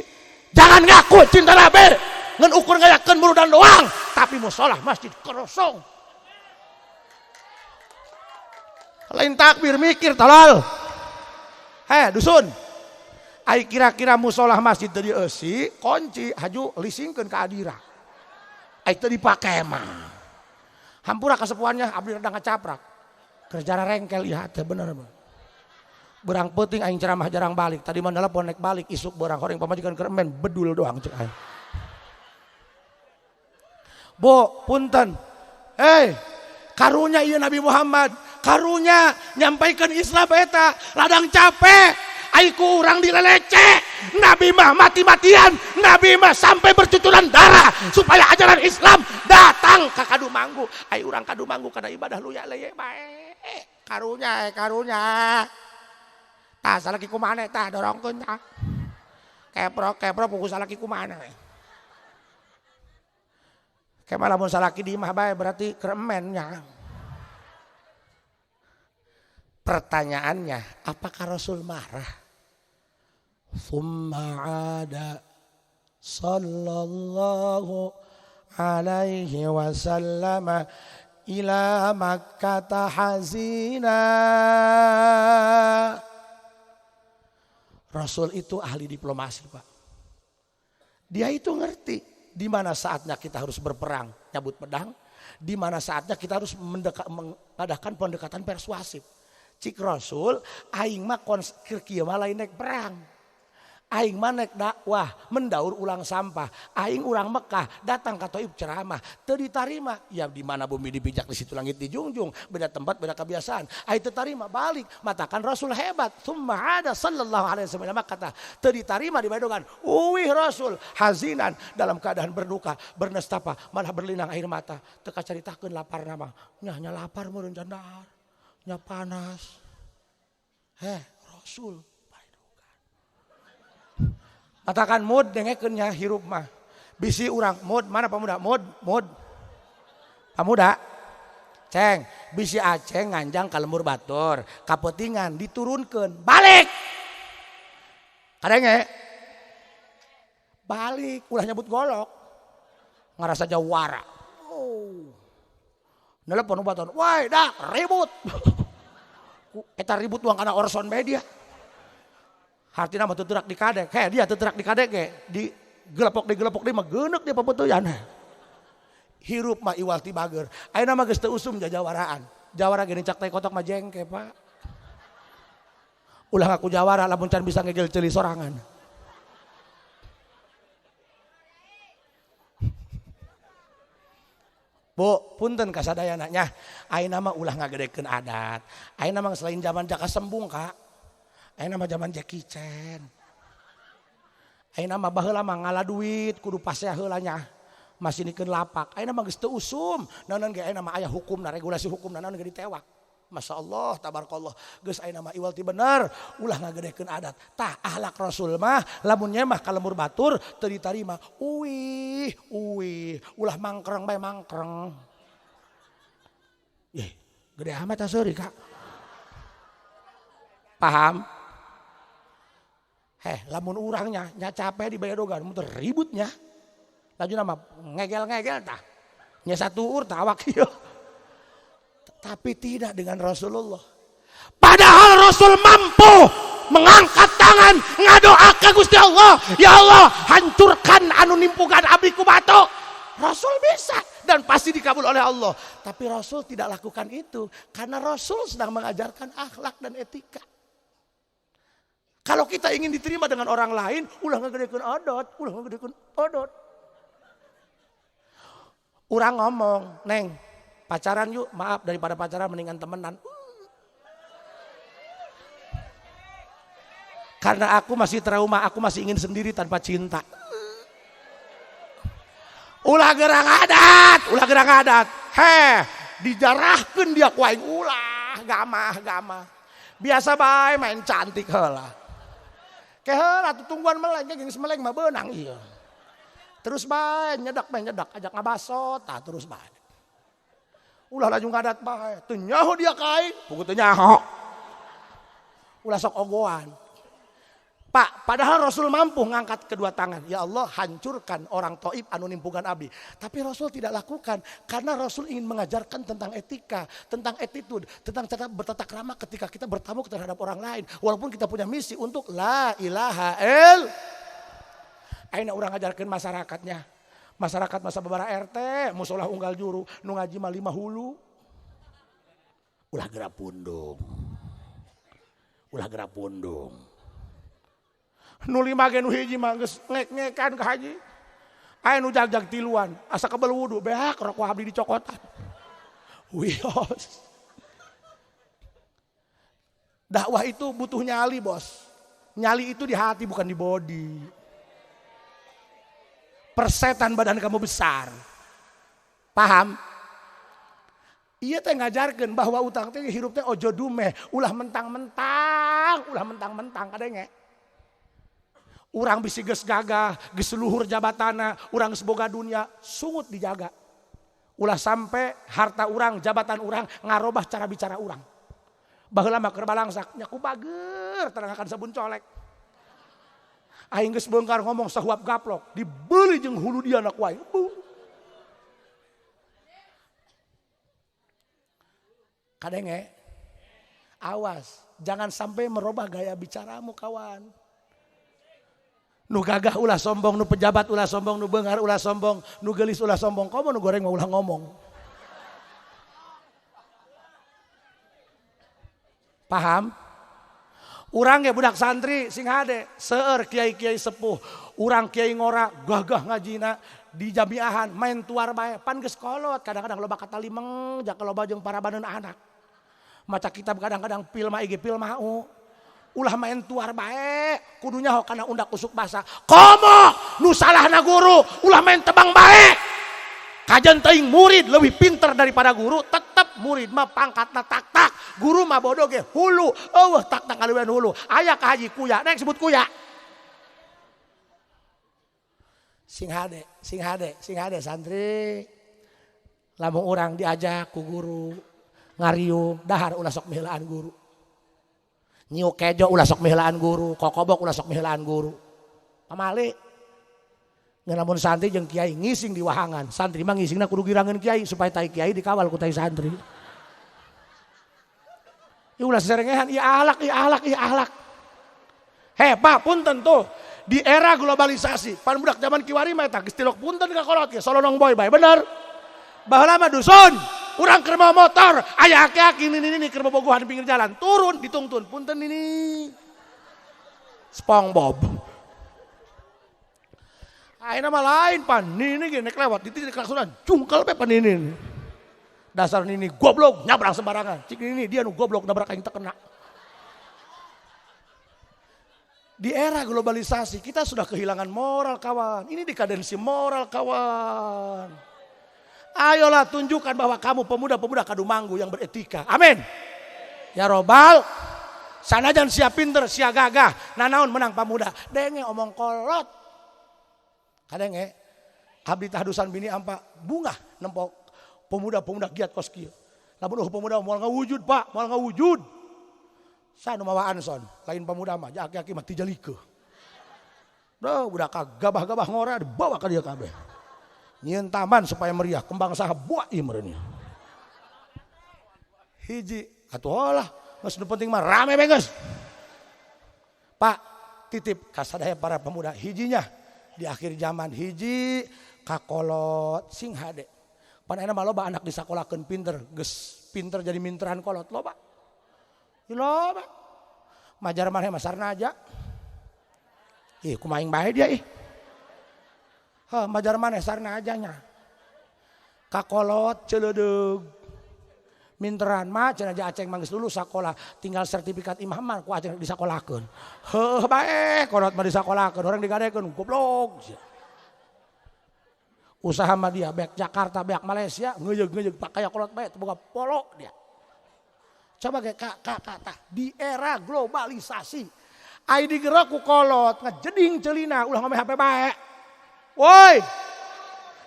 Jangan ngaku cinta Nabi, ngan ukur ngayakeun murudan doang, tapi musolah masjid kerosong. Lain takbir mikir tolol. Heh, dusun. Ai kira-kira musolah masjid teu dieusi, kunci haju lisingkeun ka adira. Ai teu dipake mah. Hampura kasepuhannya abdi rada ngacaprak. Kerjana rengkel ieu teh bener mah. Berang peuting aing ceramah jarang balik. Tadi mah nelepon naik balik isuk berang horeng pamajikan keur men bedul doang cek aing. Bo, punten. Hei, karunya ieu Nabi Muhammad, karunya nyampaikan Islam eta, ladang capek. Aiku urang dilelece, Nabi mah mati-matian, Nabi mah sampai bercucuran darah supaya ajaran Islam datang ke Kadumanggu. Ai urang Kadumanggu kana ibadah luya leye bae. Karunya, karunya. Tah salaki kumaha tah dorongkeun tah. Keprok keprok pugu salaki kumaha. Kemal lamun salaki di imah bae berarti keremennya. Pertanyaannya, apakah Rasul marah? Thumma ada sallallahu alaihi wasallam ila Makkah hazina. Rasul itu ahli diplomasi, Pak. Dia itu ngerti di mana saatnya kita harus berperang, nyabut pedang, di mana saatnya kita harus mengadakan pendekatan persuasif. Cik Rasul, aing mah kieu mah lain naik perang. Aing mah naik dakwah, mendaur ulang sampah. Aing urang Mekah, datang ka Taif ceramah, teu ditarima. Ya di mana bumi dipijak di situ langit dijunjung, beda tempat beda kebiasaan. Aing teu tarima balik, matakan Rasul hebat. Tsumma ada sallallahu alaihi wasallam kata, teu ditarima di badogan. Uwih Rasul hazinan dalam keadaan berduka, bernestapa, malah berlinang air mata. Teu kacaritakeun lapar nama. Nya nya lapar meureun jandar. Nya panas. Heh, Rasul katakan mod dengekeun nya hirup mah. Bisi urang mod mana pemuda? Mod, mod. Pemuda. Ceng, bisi aceng nganjang ka lembur batur, kapetingan diturunkeun, balik. Kadenge. Balik, ulah nyebut golok. Ngarasa jawara. Oh. Nelepon ubatan, "Woi, dah ribut." Eta ribut doang kana Orson media. Hartina mah teterak di kadek, heh dia teterak di kadek ge, di gelepok di mah geuneuk dia papeuteuyan. Hirup mah iwal ti bager. Ayeuna mah geus teu usum jajawaraan. Jawara ge cak teh kotok mah jengke, Pak. Ulah ngaku jawara lamun can bisa ngegel ceuli sorangan. Bu, punten kasadayana nya. Ayeuna mah ulah ngagedekeun adat. Ayeuna mah selain zaman jaka sembung, Kak. Ayeuna mah zaman Jackie Chan. Ayeuna mah baheula mah ngala duit kudu pasea heula nya. Masih nikeun lapak. Ayeuna mah geus teu usum. Naon ge ayeuna mah aya hukumna, regulasi hukumna naon ge ditewak. Masya Allah, tabarakallah. Geus ayeuna mah iwal ti bener, ulah ngagedekeun adat. Tah akhlak Rasul mah lamun nyemah ka lembur batur teu ditarima. Uwih, uwih, ulah mangkreng bae mangkreng. Ih, gede amat seuri Kak. Paham? Heh, lamun urangnya nya capek di bayadogan muter ributnya. Laju nama ngegel-ngegel tah. Nya satu ur tah awak ieu. Tapi tidak dengan Rasulullah. Padahal Rasul mampu mengangkat tangan ngadoa ka Gusti Allah, ya Allah hancurkan anu nimpukan abdi ku batu. Rasul bisa dan pasti dikabul oleh Allah. Tapi Rasul tidak lakukan itu karena Rasul sedang mengajarkan akhlak dan etika. Kalau kita ingin diterima dengan orang lain, ulah ngegedekeun odot, ulah ngegedekeun odot. Urang ngomong, "Neng, pacaran yuk, maaf daripada pacaran mendingan temenan." Karena aku masih trauma, aku masih ingin sendiri tanpa cinta. Ulah gerang adat, ulah gerang adat. Heh, dijarahkeun dia ku aing ulah gamah gamah. Biasa bae main cantik heula. Ke heula tungguan meleng, geus meleng mah beunang ieu. Terus bae nyedak ajak ngabasot, tah terus bae. Ulah laju ngadat bae, teu nyaho dia ka aing, puguh teu nyaho. Ulah sok ogoan. Pak, padahal Rasul mampu ngangkat kedua tangan. Ya Allah, hancurkan orang Taif anu nimpukan abdi. Tapi Rasul tidak lakukan karena Rasul ingin mengajarkan tentang etika, tentang attitude, tentang cara bertata krama ketika kita bertamu terhadap orang lain. Walaupun kita punya misi untuk la ilaha il. Ayeuna urang ngajarkeun masyarakatnya. Masyarakat masa babara RT, musola unggal juru, nu ngaji mah 5 hulu. Ulah geura pundung. Ulah geura pundung. Nu 5 ge nu hiji mah geus ngek-ngekan ka haji. Aya nu jag-jag tiluan, asa kebel wudu beak rokok abdi dicokotan. Wios. Dakwah itu butuh nyali, Bos. Nyali itu di hati bukan di body. Persetan badan kamu besar. Paham? Iya teh ngajarkeun bahwa utang teh hirup teh ojo dumeh, ulah mentang-mentang, ulah mentang-mentang kadenge. Urang bisi geus gagah, geus luhur jabatana, urang geus boga dunia, sungut dijaga. Ulah sampai harta urang, jabatan urang ngarobah cara bicara urang. Baheula mah keur balangsak, nya ku bager terangakan sabun colek. Aing geus beungkar ngomong sahuap gaplok, dibeli jeung hulu dia anak wae. Kadenge, awas, jangan sampai merubah gaya bicaramu kawan. Nu gagah ulah sombong, nu pejabat ulah sombong, nu beunghar ulah sombong, nu geulis ulah sombong, komo nu goreng mah ulah ngomong. Paham? Urang ge budak santri sing hade, seueur kiai-kiai sepuh, urang kiai ngora gagah ngajina di jamiahan main tuar bae, pan geus kolot kadang-kadang loba kata limeng, jaka loba jeung para baneun anak. Maca kitab kadang-kadang pil mah ige pil mau. Ulah main tuar bae, kudu nyaho kana undak usuk basa. Komo nu salahna guru, ulah main tebang bae. Kajen teuing murid lebih pinter daripada guru, tetep murid mah pangkatna tak-tak, guru mah bodoh ge hulu, eueuh tak-tak kalian hulu. Aya ka haji kuya, nek sebut kuya. Sing hade, sing hade, sing hade santri. Lamun urang diajak ku guru ngariung, dahar ulah sok miheulaan guru. Nyiuk kejo ulah sok miheulaan guru, kokobok ulah sok miheulaan guru. Pamali. Ngan lamun santri jeung kiai ngising di wahangan, santri mah ngisingna kudu girangeun kiai supaya tai kiai dikawal ku tai santri. Ieu ulah seserengehan, ieu ahlak, ieu ahlak, ieu ahlak. Heh, Pak, punten tuh. Di era globalisasi, pan budak zaman kiwari mah eta geus tilok punten ka kolot ge, solonong boy bae, bener. Baheula mah dusun, urang keur mawa motor, aya aki-aki nini-nini keur bobogohan di pinggir jalan, turun ditungtun, punten nini. SpongeBob. Ayeuna mah lain pan, nini ge nek lewat di titik klaksonan, jungkel bae pan nini. Dasar nini goblok nyabrang sembarangan. Cik nini dia nu goblok nabrak aing teu kena. Di era globalisasi kita sudah kehilangan moral kawan. Ini dekadensi moral kawan. Ayolah tunjukkan bahwa kamu pemuda-pemuda Kadumanggu yang beretika. Amin. Ya robbal. Sanajan sia pinter, sia gagah, nanaon menang pamuda. Denge omong kolot. Kadenge abdi tahdusan bini ampa bungah nempo pemuda-pemuda giat kos kieu. Lamun pemuda moal ngawujud, Pak, moal ngawujud. Sanu mawa anson, lain pemuda mah, aki-aki mah tijalikeuh. Duh, budak gabah-gabah ngora dibawa ka dieu kabeh. Nyieun taman supaya meriah, kembang saha buah ieu meureun. Hiji atuh lah. Geus nu penting mah rame bae geus. Pak, titip ka sadaya para pemuda hijinya di akhir zaman hiji kakolot sing hade. Pan ayeuna mah loba anak disakolakeun pinter, geus pinter jadi minteran kolot loba. Loba. Majar maneh mah sarna aja. Ih, kumaha aing bae dia ih. Heh, majar maneh sarna aja nya. Kakolot ceuleudeuh. Minteran mah cenah Aceng mah geus lulus sakola, tinggal sertifikat imah mah ku Aceng disakolakeun. Heuh bae kolot mah disakolakeun, orang digadekeun goblok. Usaha mah dia beak Jakarta, beak Malaysia, ngeuyeug-ngeuyeug pakaya kolot bae teu boga polo dia. Coba ge kak tah di era globalisasi. Ai digerok ku kolot ngejeding celina ulah ngome HP bae. Woi.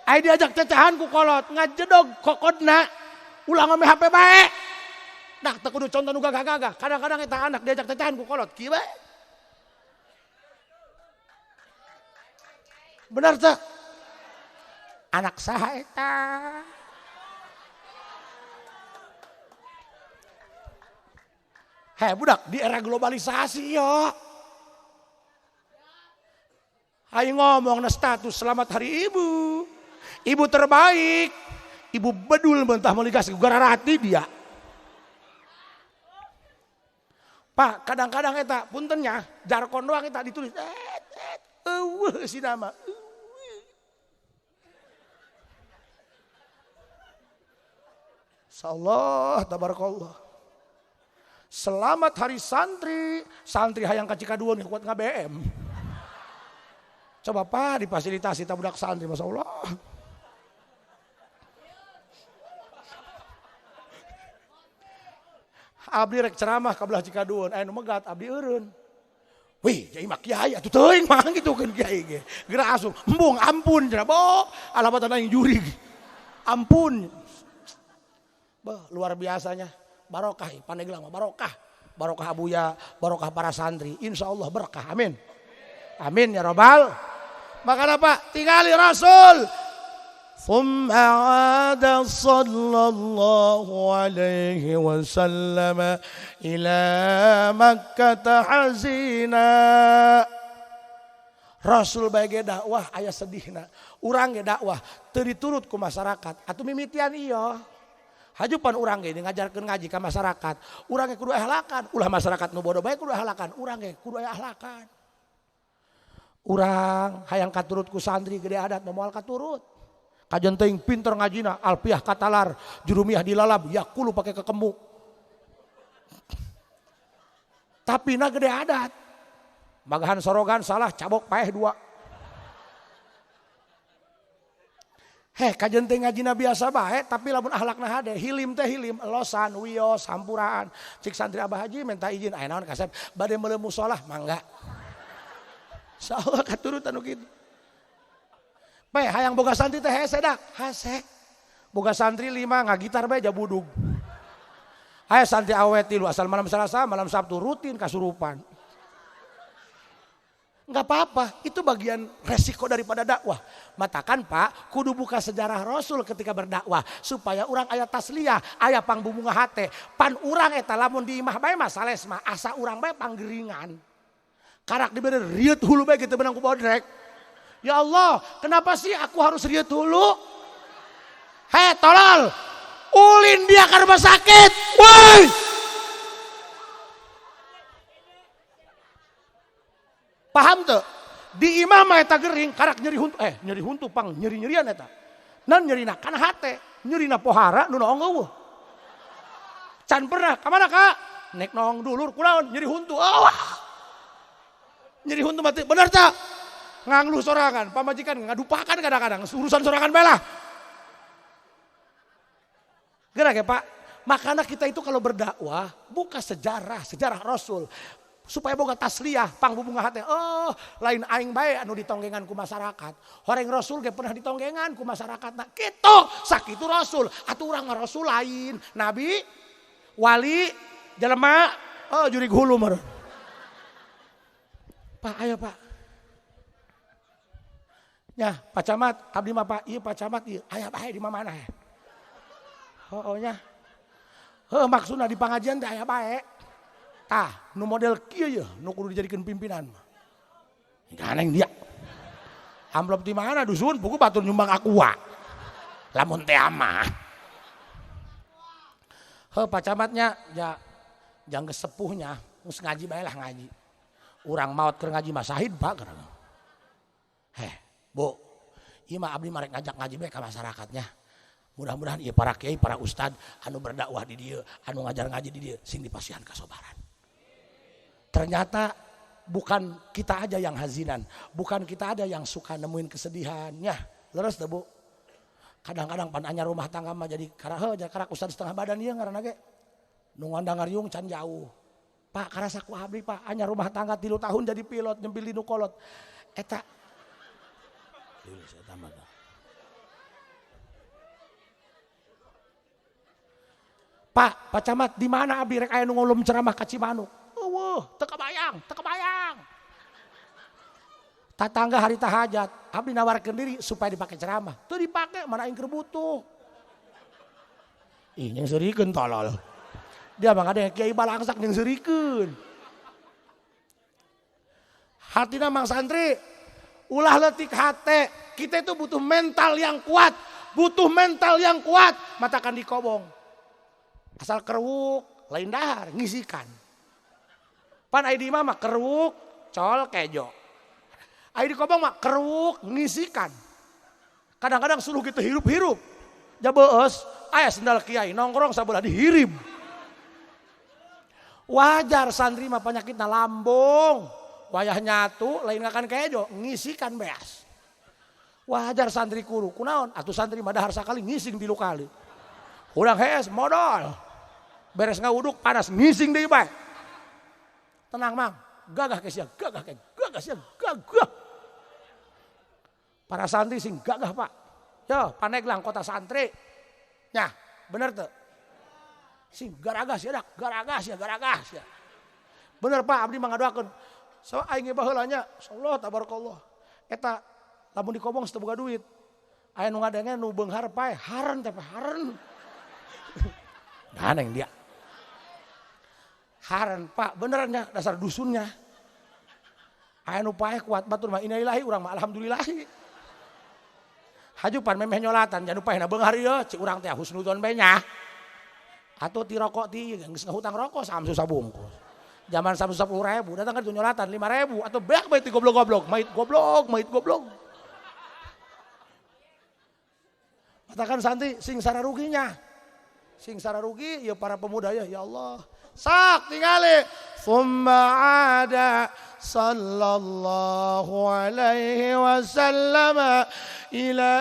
Ai diajak cecahan ku kolot ngajedog kokodna. Ulah ngome HP bae. Dah teu kudu contoh nu gagah-gagah. Kadang-kadang eta anak diajak cecahan ku kolot kieu bae. Benar teu? Anak saha eta? Hei budak, di era globalisasi yo. Ayo ngomong na status selamat hari ibu. Ibu terbaik. Ibu bedul mentah meligas gararati dia. Pak, kadang-kadang eta puntennya jargon doang eta ditulis. Eueuh si nama. Insyaallah tabarakallah. Selamat hari santri. Santri hayang ka Cikaduen kuat ngabm. Coba Pak difasilitasi ta budak santri masyaallah. Abdi rek ceramah ka belah Cikaduen, aya nu megat abdi eureun. Wih, jadi mah kiai atuh teuing mah kitu keun kiai ge. Geura asup, embung ampun cenah bo, alabatan aing jurig. Ampun. Beuh, luar biasanya. Barokah Pandeglang mah barokah. Barokah abuya, barokah para santri. Insyaallah berkah. Amin. Amin ya robbal. Maka apa? Tingali Rasul. ثم عاد صلى الله عليه وسلم إلى مكة حزينا. Rasul bae ge dakwah aya sedihna. Urang ge dakwah teu diturut ku masyarakat atuh mimitian ieu. Hajupan urang ge ngajarkeun ngaji ka masyarakat. Urang ge kudu ahlakan, ulah masyarakat nu bodoh bae kudu ahlakan, urang ge kudu aya ahlakan. Urang hayang katurut ku santri gede adat moal katurut. Kajen teuing pinter ngajina, alpiah katalar, jurumiah dilalap, yakulu pakai kekemu. Tapi na gede adat. Magahan sorogan salah cabok paeh dua. Heh, kajen teh ngajina biasa bae, tapi lamun ahlakna hade, hilim teh hilim, elosan, wios, hampuraan. Cik santri Abah Haji minta izin, aya naon kasep, bade meuleuh musolah, mangga. Insyaallah katurutan nu kitu. Pe hayang boga santri teh hese dak, hese. Boga santri 5 ngagitar bae jabudug. Aya santri awe 3 asal malam Selasa, malam Sabtu rutin kasurupan. Enggak apa-apa, itu bagian resiko daripada dakwah. Matakan Pak, kudu buka sejarah Rasul ketika berdakwah supaya urang aya tasliyah, aya pangbubunga hate. Pan urang eta lamun di imah bae mah sales mah asa urang bae panggeringan. Karak dibere rieut hulu bae kitu benang ku bodrek. Ya Allah, kenapa sih aku harus rieut hulu? Hei tolol, ulin dia ke rumah sakit. Woi. Paham tuh? Di imah mah eta gering, karak nyeri huntu, nyeri huntu pang nyeri-nyerian eta. Nan nyerina kana hate, nyerina pohara nu noong eueuh. Can pernah ka mana Kak? Nek noong dulur kunaon nyeri huntu. Oh. Nyeri huntu mati, bener tak? Ngangluh sorangan, pamajikan ngadupakan kadang-kadang, urusan sorangan bae lah. Gerak ya Pak, Makanya kita itu kalau berdakwah buka sejarah, sejarah Rasul. Supaya boga tasliyah, pangbubunga hate. Oh, lain aing bae anu ditonggengan ku masyarakat. Horeng Rasul ge pernah ditonggengan ku masyarakat. Nah, kitu sakitu Rasul. Atuh urang mah Rasul lain, nabi, wali, jelema, oh jurig hulu meureun. Pak, ayo Pak. Nya, Pak Camat, abdi mah Pak, ieu Pak Camat ieu, aya bae di mana ya. Heueuh nya. Heuh maksudna di pangajian teh aya bae. Tah, nu model kieu ye, nu kudu dijadikeun pimpinan mah. Ganeng dia. Amplop di mana dusun, buku batur nyumbang aqua. Lamun teh mah. Heuh Pak Camatnya, ja jang sepuhnya, geus ngaji bae lah ngaji. Urang maot keur ngaji mah sahid Pak keur. Heh, Bu, ieu mah abdi mah rek ngajak ngaji bae ka masyarakatnya. Mudah-mudahan ieu para kiai, para ustad anu berdakwah di dieu, anu ngajar ngaji di dieu sing dipasihan kasobaran. Ternyata bukan kita aja yang hazinan, bukan kita aja yang suka nemuin kesedihannya. Leres teh Bu. Kadang-kadang pan anyar rumah tangga mah jadi karah jadi karak ustad setengah badan ieu ngaranna ge. Nu ngandang ngariung can jauh. Pak karasa ku abdi Pak, anyar rumah tangga 3 tahun jadi pilot nyempil di nu kolot. Eta Pak, Pak Camat di mana abdi rek aya nu ngulum ceramah ka Cimanuk? Eueuh, teu kebayang, teu kebayang. Tatangga hari tahajat, abdi nawarkeun diri supaya dipake ceramah. Teu dipake, mana aing keur butuh. Ih, yang seurikeun tolol. Dia mah ada kiai balangsak yang seurikeun. Hatina mang santri, ulah leutik hate. Kita itu butuh mental yang kuat, butuh mental yang kuat, matakan dikobong. Asal kerwuk, lain dahar, ngisikan. Pan ai di mah kerwuk, col kejo. Ai di kobong mah kerwuk, ngisikan. Kadang-kadang suruh gitu hirup-hirup. Jabeus, aya sendal kiai nongkrong sabelah dihirim. Wajar santri mah penyakitna lambung. Wayah nyatu lain ngakan kejo, ngisikan beas. Wajar santri kuru, kunaon? Atuh santri mah dahar sakali ngising 3 kali. Urang hees modal. Beres ngawuduk panas ngising deui bae. Tenang mang, gagah ke sia, gagah ke, gagah sia, gagah. Para santri sing gagah Pak. Yo, Pandeglang kota santri. Nyah, bener teu? Sing garagah sia dak, garagah sia, garagah sia. Bener Pak, abdi mah ngadoakeun. So aing ge baheula nya, insyaallah tabarakallah. Eta lamun dikobong teu boga duit. Aya nu ngadenge nu beunghar pae, haren teh haren. Ganeng dia. Haren Pak, beneran ya dasar dusunnya. Aya nu paeh kuat batur mah innalillahi urang mah alhamdulillah. Haju pan memeh nyolatan jan nu paehna beunghar ieu cik urang teh husnuzon bae nya. Atuh ti rokok ti geus ngahutang rokok samsu sabungkus. Zaman samsu 10.000 datang ka nyolatan 5.000 atuh beak bae ti goblok-goblok, mait goblok, mait goblok. Katakan santri sing sararuginya. Sing sararugi ya para pemuda ya, ya Allah. Sak tingali summa ada sallallahu alaihi wasallam ila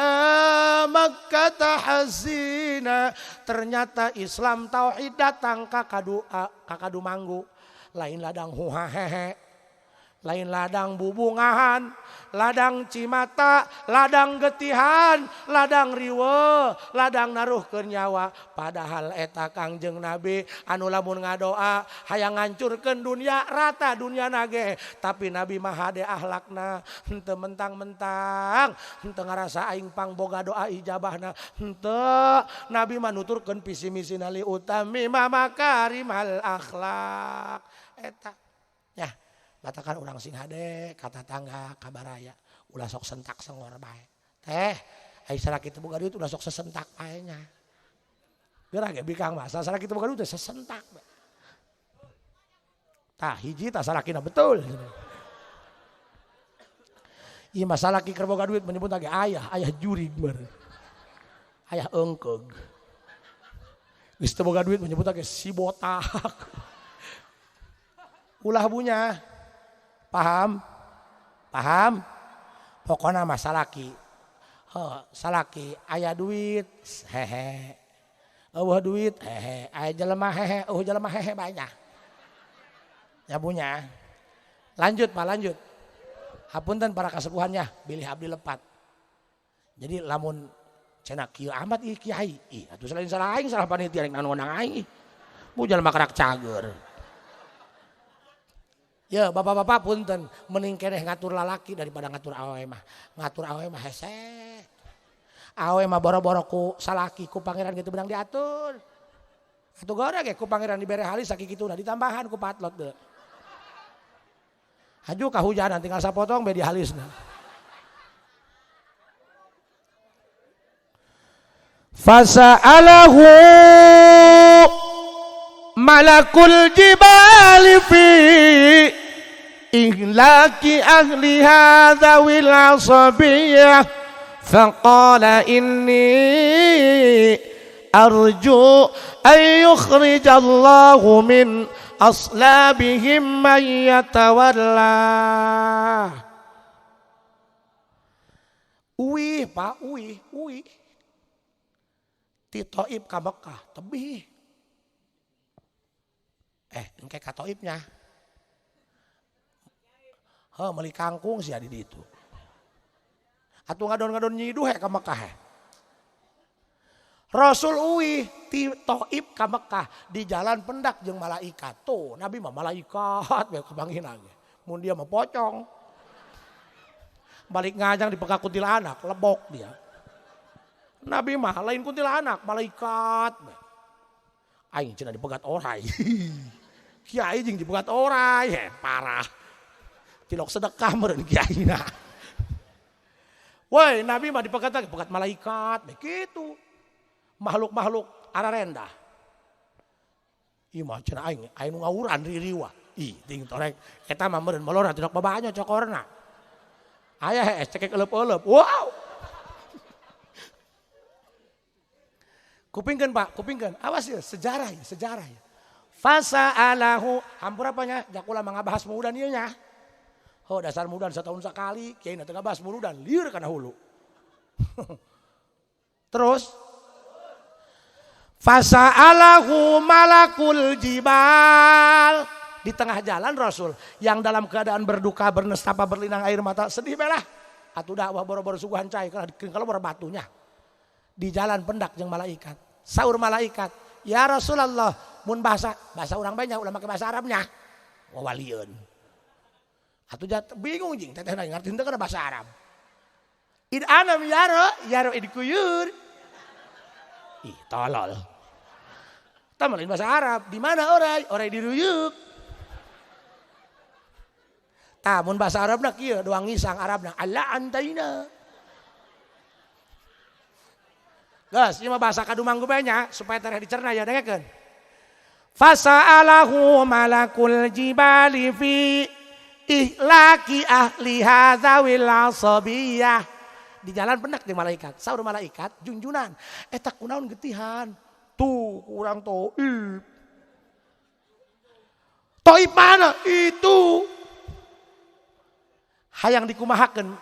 Makkah hazina. Ternyata Islam tauhid datang kakadu manggu. Lain ladang huhahehe, lain ladang bubungahan, ladang cimata, ladang getihan, ladang riwe, ladang naruhkeun nyawa. Padahal eta Kangjeng Nabi anu lamun ngadoa hayang ngancurkeun dunia rata dunia nage, tapi Nabi mah hade akhlakna, henteu mentang-mentang, henteu ngarasa aing pangboga doa ijabahna, henteu. Nabi mah nuturkeun visi misina li utami makarimal akhlak. Eta nya katakan orang sing hade kata tangga kabaraya ulah sok sentak sengor bae teh ai salaki teu boga duit ulah sok sesentak bae nya geura ge bikang mah salaki teu boga duit sesentak bae tah hiji tah salakina betul ieu mah salaki keur boga duit menyebut lagi ayah ayah jurig meureun ayah eungkeug geus teu boga duit menyebut lagi si botak ulah bunya. Paham? Paham? Pokoknya mah salaki. Salaki aya duit, hehe. Eueuh duit hehe, aya jelema hehe, eueuh jelema hehe banyak. Ya punya. Lanjut Pak, lanjut. Hapunten para kasepuhannya, bilih abdi lepat. Jadi lamun cenah kieu amat ih kiai, ih atuh selain salah aing salah panitia rek nangondang aing ih. Bu jelema karak cager. Ya bapak-bapak punten, mending keneh ngatur lalaki daripada ngatur awewe mah. Ngatur awewe mah hese. Awewe mah boro-boro ku salaki ku pangeran gitu benang diatur. Atuh gore ge ku pangeran dibere halis sakituna ditambahan ku patlot deui. Haju kahujanan tinggal sapotong be dihalisna. Fasa'alahu malakul jibali fi ihlaki ahli hadza wil asabiyah faqala inni arju an yukhrijallahu min aslabihim man yatawalla. Uih Pak, uih, uih. Ti Taif ka Mekah tebih. Engke ka Taifnya. Heuh meuli kangkung sia di ditu. Atuh ngadon-ngadon nyiduh he ka Mekah he. Rasul uih ti Taif ka Mekah di jalan pendak jeung malaikat. Tuh Nabi mah malaikat we kapanggihna ge. Mun dia mah pocong. Balik ngajang dipegak kuntilanak, lebok dia. Nabi mah lain kuntilanak, malaikat. Aing cenah dipegat orai. Kiai jeung dipegat orai, he, parah. Tilok sedekah meureun kiaina. Woi, Nabi mah dipegat lagi, pegat malaikat, begitu. Makhluk-makhluk ararendah. Ieu mah cenah aing, aing nu ngawuran ririwa. Ih, ting torek eta mah meureun molora tilok babanyo cokorna. Aya hees cekek eleup-eleup. Wow. Kupingkeun Pak, kupingkeun. Awas ya, sejarah ya, sejarah ya. Fasa'alahu, hampura apanya? Jakula mangabahas muludan ieu nya. Oh, dasar muludan setahun sekali, kiai na teu ngabahas muludan, lieur kana hulu. Terus fasa'alahu malakul jibal. Di tengah jalan Rasul yang dalam keadaan berduka, bernestapa, berlinang air mata, sedih belah. Atuh dakwah boro-boro suguhan cai kalau boro batunya. Di jalan pendak jeung malaikat. Saur malaikat, "Ya Rasulullah, mun bahasa urang banyak ulah make bahasa Arabnya." Wawalieun. Atuh bingung jeung teteh ngarti henteu kana bahasa Arab. Id anam yaro, yaro id kuyur. Ih, tolol. Tah lain bahasa Arab, di mana orai? Orai diruyuk. Tah mun bahasa Arabna kieu doang ngisang Arabna, alla antaina. Geus, ieu mah bahasa kadumang nya supaya tereh dicerna ya dengekeun. Fasa'alahu malakul jibali fi ihlaki ahli hadzawil asabiyah. Di jalan pendak di malaikat, saur malaikat junjunan, eta kunaon getihan? Tuh urang Taif. Taif mana? Itu. Hayang dikumahakeun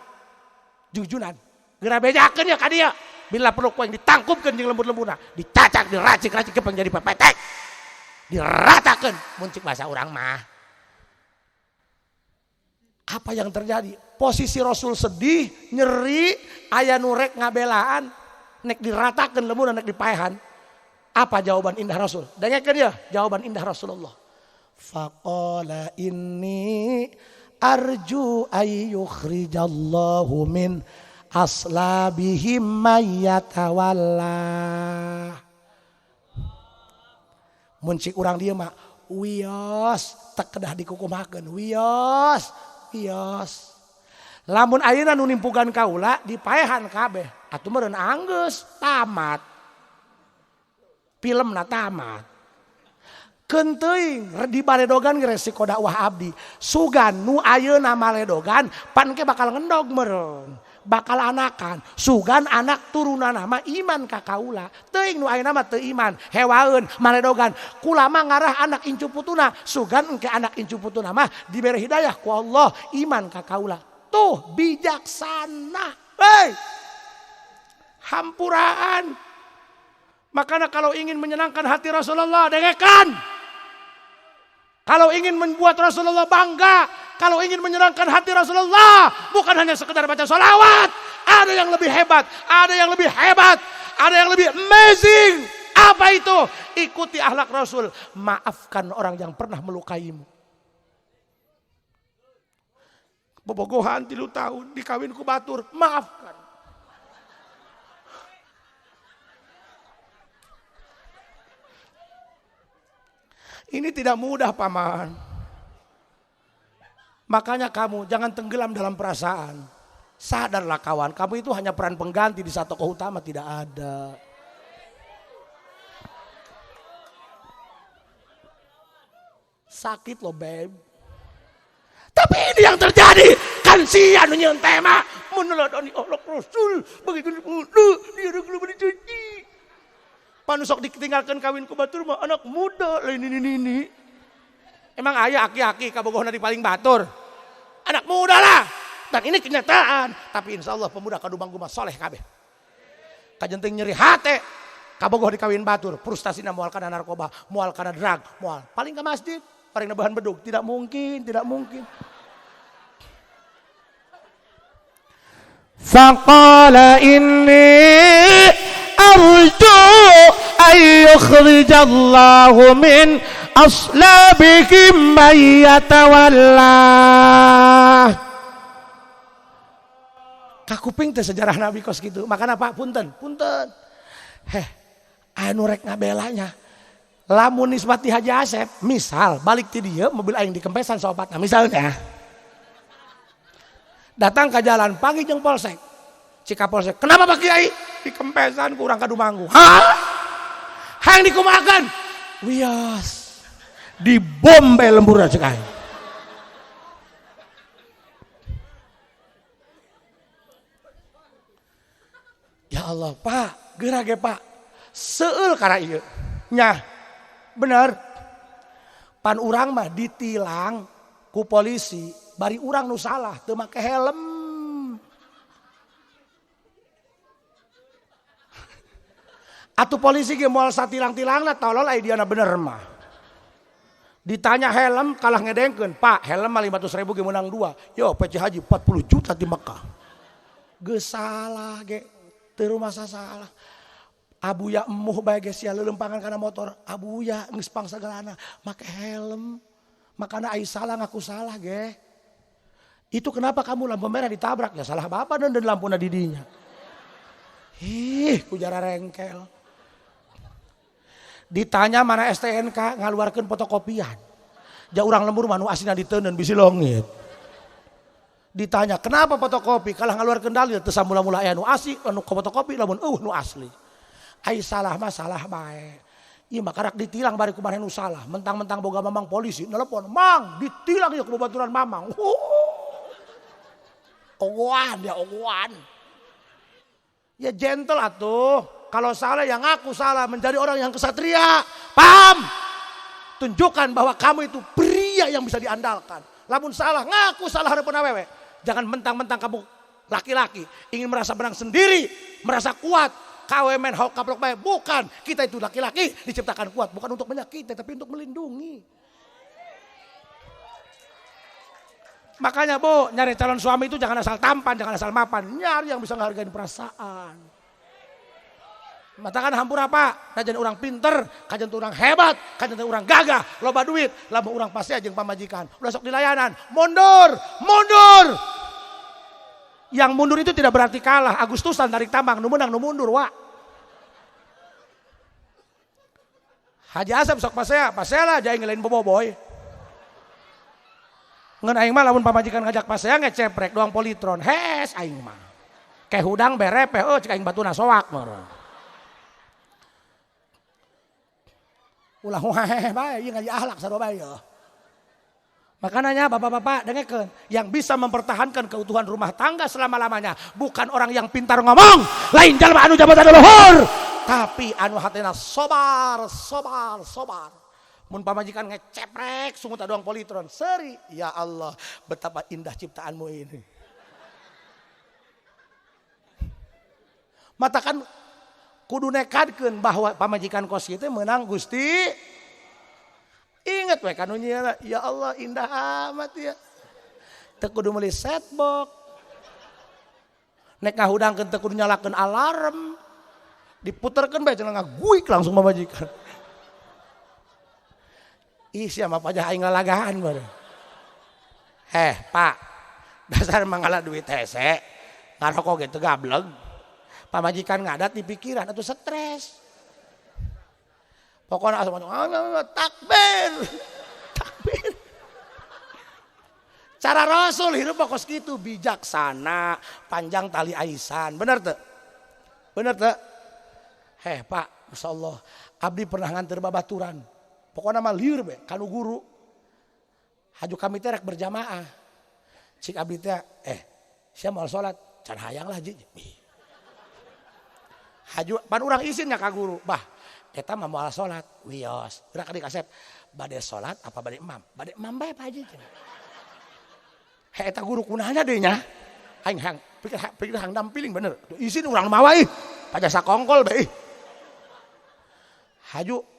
junjunan. Geura bejakeun ya ka dieu. Bila perlu ku yang ditangkupkeun jeung lembut-lembutna, dicacak, diracik-racik kepeng jadi pepetek. Diratakeun mun cik bahasa urang mah. Apa yang terjadi? Posisi Rasul sedih, nyeri, aya nu rek ngabelaan, nek diratakeun lembutna nek dipaehan. Apa jawaban indah Rasul? Dengekeun ya, jawaban indah Rasulullah. Faqala inni arju ayyukhrijallahu min aslabihim mayyatawalla. Mun cik urang dieu mah wios teu kedah dikukumakeun, wios, wios. Lamun ayeuna nu nimpugan kaula dipaehan kabeh, atuh meureun anggeus tamat. Filmna tamat. Keun teuing di baledogan ge resiko dakwah abdi. Sugan nu ayeuna maledogan pan ke bakal ngendog meureun. Bakal anakan, sugan anak turunan nama iman ka kaula. Teuing nu ayeuna mah teu iman, hewaeun maledogan. Kulama ngarah anak incu putuna, sugan engke anak incu putuna mah dibere hidayah ku Allah iman ka kaula. Tuh bijaksana. Hei. Hampuraan. Makanya kalau ingin menyenangkan hati Rasulullah, dengarkan. Kalau ingin membuat Rasulullah bangga, kalau ingin menyenangkan hati Rasulullah, bukan hanya sekedar baca sholawat. Ada yang lebih hebat, ada yang lebih hebat, ada yang lebih amazing. Apa itu? Ikuti akhlak Rasul. Maafkan orang yang pernah melukaimu. Bobogohan 3 tahun, dikawin ku batur, maafkan. Ini tidak mudah, paman. Makanya kamu jangan tenggelam dalam perasaan. Sadarlah kawan, kamu itu hanya peran pengganti di saat tokoh utama tidak ada. Sakit loh, babe. Tapi ini yang terjadi. Kan sia nu nyieun tema meneladani akhlak Rasul. Begitu dia belum dicuci. Panusok ditinggalkan kawin ku batur mah anak muda lain ini. Emang ayah aki-aki kabogohna di paling batur. Anak muda lah. Dan ini kenyataan. Tapi insya Allah pemuda Kadumanggu mah soleh kabeh. Kajenting nyeri hate. Kabogoh dikawin batur. Frustasina moal kana narkoba, moal kana drug, moal. Paling ke masjid, paling nebahan bedug. Tidak mungkin, tidak mungkin. Faqala inni arju an yukhrijallahu min aslabihim man yatawalla. Kakuping teh sejarah Nabi kos gitu. Makana Pak punten, punten. Heh, anu rek ngabelanya. Lamun nisbati Haji Asep, misal balik ti dieu mobil aing dikempesan saopatna misalnya. Datang ke jalan pagi jeung polsek. Cika polsek, kenapa Pak Kiai? Dikempesan kurang Kadumanggu. Hah? Hang dikumakan. Wios. Dibom bae lemburna cek aing. Ya Allah, Pak, geura ge Pak. Seueul kana ieu. Nyah. Bener. Pan urang mah ditilang ku polisi, bari urang nu salah teu make helm. Atuh polisi ge moal satilang-tilangna tolol ai diana bener mah. Ditanya helm kalah ngedengkeun, Pak, helm mah 500.000 ge meunang 2. Yo PC Haji 40 juta di Mekah. Geus salah ge, teu rumasa salah. Abuya emuh bae ge sia leuleumpangan kana motor. Abuya geus pangsagalana make helm. Makana ai salah ngaku salah ge. Itu kenapa kamu lampu merah ditabrak? Ya salah bapak dan lampuna didinya. Ih, kujara rengkel. Ditanya mana STNK ngaluarkeun fotokopian. Ja urang lembur mah nu asina diteuneun bisi longit. Ditanya kenapa fotokopi kalah ngaluarkeun dalil teu samula-mula aya nu asli anu fotokopi lamun eueuh nu asli. Ai salah mah salah bae. Ieu mah karak ditilang bari kumaha nu salah. Mentang-mentang boga mamang polisi nelpon, "Mang, ditilang ieu ku babaturan mamang." Ogoan ya ogoan. Ya gentle atuh. Kalau salah yang ngaku salah, menjadi orang yang kesatria. Paham? Tunjukkan bahwa kamu itu pria yang bisa diandalkan. Lamun salah, ngaku salah hareupeun awewe. Jangan mentang-mentang kamu laki-laki ingin merasa menang sendiri, merasa kuat. Kawe men hok kaplok bae. Bukan, kita itu laki-laki diciptakan kuat bukan untuk menyakiti tapi untuk melindungi. Makanya Bu, nyari calon suami itu jangan asal tampan, jangan asal mapan, nyari yang bisa ngehargain perasaan. Matakan hampura Pak, kajian orang pinter, kajian orang hebat, kajian orang gagah, loba duit, lamun urang pasti aja pamajikan. Udah sok dilayanan, mundur, mundur. Yang mundur itu tidak berarti kalah. Agustusan tarik tambang, nu menang nu mundur, wa. Haji Asep sok pasea, pasea lah jaing ngelain boboiboy. Ngan aing mah lamun pamajikan ngajak pasea ngeceprek doang politron, hes aing mah. Ke hudang berepeh, oh cek aing batuna soak meureun. Ulah wae bae ieu ngaji akhlak sarua bae yeuh. Makananya bapak-bapak dengekeun, yang bisa mempertahankan keutuhan rumah tangga selama-lamanya bukan orang yang pintar ngomong, lain jalma anu jabatan luhur, tapi anu hatena sobar, sobar, sobar. Mun pamajikan ngeceprek sungut doang politron, seri, ya Allah, betapa indah ciptaanmu ini. Matakan Kudu nekadkeun bahwa pamajikan kos kieu teh meunang Gusti. Ingat we kanu nyieuna, ya Allah indah amat ya. Teu kudu meuli setbox. Nek ngahudangkeun teu kudu nyalakeun alarm. Diputerkeun bae cenah ngaguik langsung pamajikan. Ih sia mah pajah aing lalagaan bae. Heh, Pak. Dasar mangala duit hese. Ngarokok ge teu gableg. Pamajikan ngadat di pikiran atuh stres. Pokoknya asal takbir. Takbir. Cara Rasul hirup kos kitu bijaksana, panjang tali aisan. Bener teu? Bener teu? Heh, Pak, masyaallah. Abdi pernah nganter babaturan. Pokoknya mah lieur be kanu guru. Haju kami teh rek berjamaah. Cik abdi teh, sia moal salat, can hayang lah ji. Haju pan urang isin nya ka guru, bah eta mah moal salat, wios. Gerak ka kasep, bade salat apa bade emam? Bade emam bae Pak Haji. Heh eta guru kunahnya deui nya. Aing hang pikir hang dampiling bener. Isin urang mawa ih. Pajasa kongkol bae ih.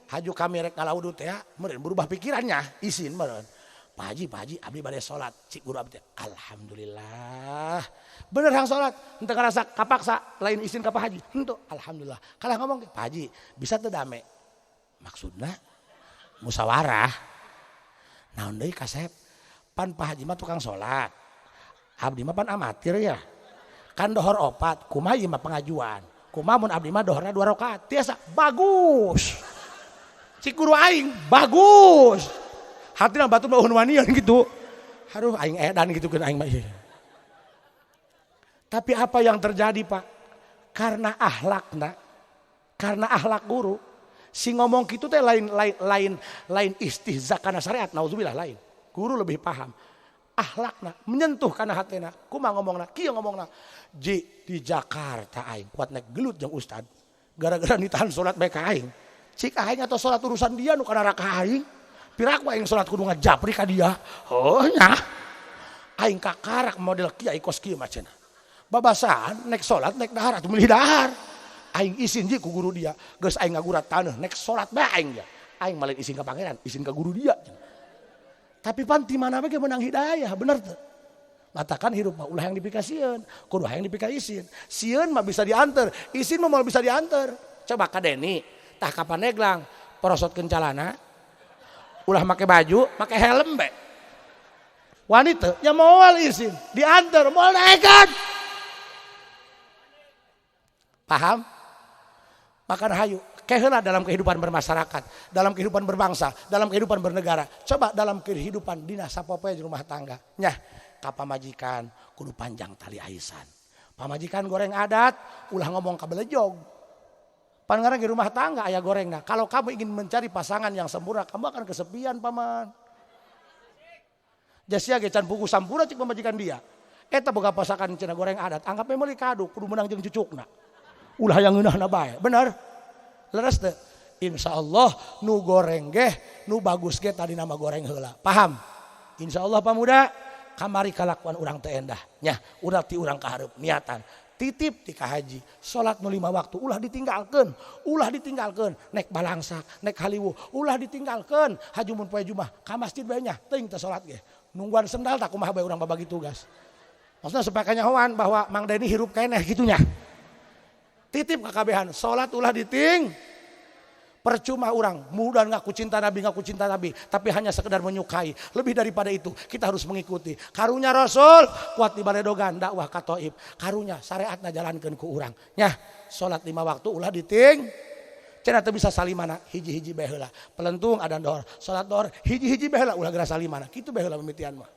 Haju kami rek ngalaudu teh meureun berubah pikirannya, isin meureun. Pak Haji, abdi bade salat. Cik guru abdi teh, alhamdulillah. Bener hang salat, henteu ngarasa kapaksa, lain isin ka Pak Haji. Henteu, alhamdulillah. Kalah ngomong ge, Pak Haji, bisa teu dame? Maksudna musyawarah. Naon deui kasep? Pan Pak Haji mah tukang salat. Abdi mah pan amatir ya. Kan dohor opat, kumaha ieu mah pengajuan. Kumaha mun abdi mah dohorna 2 rakaat. Tiasa bagus. Cik guru aing bagus. Hatina batur mah eueun wanian gitu. Aduh aing edan gitu kan aing mah. Tapi apa yang terjadi, Pak? Karena akhlakna, karena akhlak guru, si ngomong kitu teh lain istihza kana syariat, naudzubillah lain. Guru lebih paham. Akhlakna menyentuh kana hatena. Kumaha ngomongna? Kieu ngomongna. Ji di Jakarta aing kuat naik gelut jeung ustad. Gara-gara ditahan salat bae ka aing. Cik aing atau salat urusan dia nu kana raka aing. Piraku aing salat kudu ngajapri ka dia. Oh nya. Aing kakarak model kiai kos kieu mah cenah. Babasaan nek salat nek dahar atuh milih dahar. Aing isin ji ku guru dia. Geus aing ngagurat taneuh nek salat bae aing dia. Aing malin isin ka pangeran, isin ka guru dia. Tapi pan ti mana bae menang hidayah, bener teu? Matakan hirup mah ulah yang dipikasieun, kudu hayang dipikaisin. Sieun mah bisa dianter, isin mah moal bisa dianter. Coba ka Deni, tah ka Pandeglang, porosotkeun calana, ulah make baju, make helm bae. Wanita ya moal isin, dianter, moal naekan. Paham? Makan hayu. Keheula dalam kehidupan bermasyarakat, dalam kehidupan berbangsa, dalam kehidupan bernegara. Coba dalam kehidupan dina sapopoe di rumah tangga. Nyah, ka pamajikan kudu panjang tali aisan. Pamajikan goreng adat, ulah ngomong ka belejog. Pan ngaran di rumah tangga aya gorengna. Kalau kamu ingin mencari pasangan yang sempurna, kamu akan kesepian, paman. Jasia ge can puguh sampurna cik pamajikan dia. Eta boga pasangan cenah goreng adat, anggap we meuli kadu kudu meunang jeung cucukna. Ulah yang ngeunahna bae, bener? Leres teu? Insyaallah nu goreng geh, nu bagus ge tadi nama goreng heula. Paham? Insyaallah pamuda kamari kalakuan urang teu endah. Nyah, urang ti urang ka hareup niatan. Titip ti ka haji, salat nu 5 waktu ulah ditinggalkeun, ulah ditinggalkeun, nek balangsak, nek haliwuh, ulah ditinggalkeun. Haju mun poe Jumat ka masjid bae nya, teuing teh salat ge. Nungguan sendal tak kumaha bae urang babagi tugas. Maksudna supaya kanyahoan bahwa Mang Deni hirup keneh kitu nya. Titip kakabehan, salat ulah diting. Percuma orang mudah ngaku cinta Nabi, tapi hanya sekedar menyukai. Lebih daripada itu, kita harus mengikuti. Karunya Rasul kuat di baledogan dakwah ka Taif. Karunya syariatna jalankeun ku urang. Nyah, salat 5 waktu ulah diting. Cenah teu bisa salimana, hiji-hiji bae heula. Pelentung adan dohor, salat dohor hiji-hiji bae heula ulah geura salimana. Kitu bae heula mimitian mah.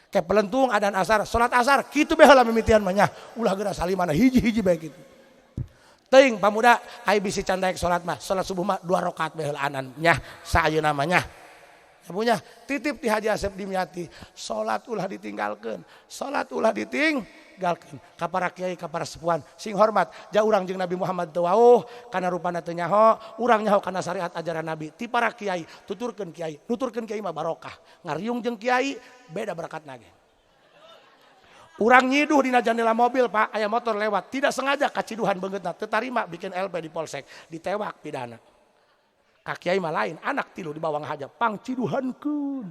Ke pelentung adan asar, salat asar kitu bae heula mimitian mah nyah, ulah geura salimana hiji-hiji bae kitu. Teuing pamuda ai bisi can daek salat mah, salat subuh mah 2 rakaat bae heula anan nyah saeuna mah nyah. Punya titip ti Haji Asep Dimyati, salat ulah ditinggalkeun, salat ulah ditinggalkeun. Ka para kiai, ka para sepuhan, sing hormat, ja urang jeung Nabi Muhammad teu wauh, kana rupana teu nyaho, urang nyaho kana syariat ajaran Nabi. Ti para kiai, tuturkeun kiai, nuturkeun kiai mah barokah. Ngariung jeung kiai beda berakatna ge. Urang nyiduh dina jendela mobil, Pak, aya motor lewat, tidak sengaja kaciduhan beungeutna, teu tarima bikin LP di polsek, ditewak pidana. Ka kiai mah lain, anak tilu dibawa ngahaja, pangciduhankeun.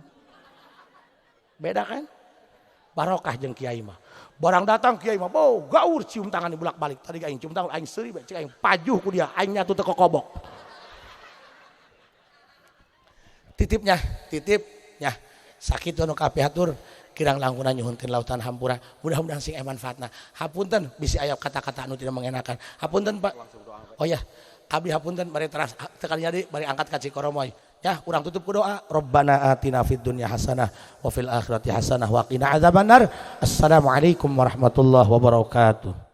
Beda kan? Barokah jeung kiai mah. Barang datang kiai mah, "Bo, gaur cium tangan bolak-balik." Tadi aing cium tangan, aing seuri bae, cek aing pajuh ku dia, aing nyatu teu kokobok. Titipnya, titipnya. Sakitu anu kapihatur. Kirang langkungna nyuhunkeun lautan hampura, mudah-mudahan sing manfaatna. Hapunten bisi aya kata-kata anu tidak mengenakan. Hapunten Pak. Oh ya, abdi hapunten bari teras teu kali jadi bari angkat ka Cikoromoy. Ya, urang tutup ku doa. Rabbana atina fid dunya hasanah wa fil akhirati hasanah wa qina adzabannar. Assalamualaikum warahmatullahi wabarakatuh.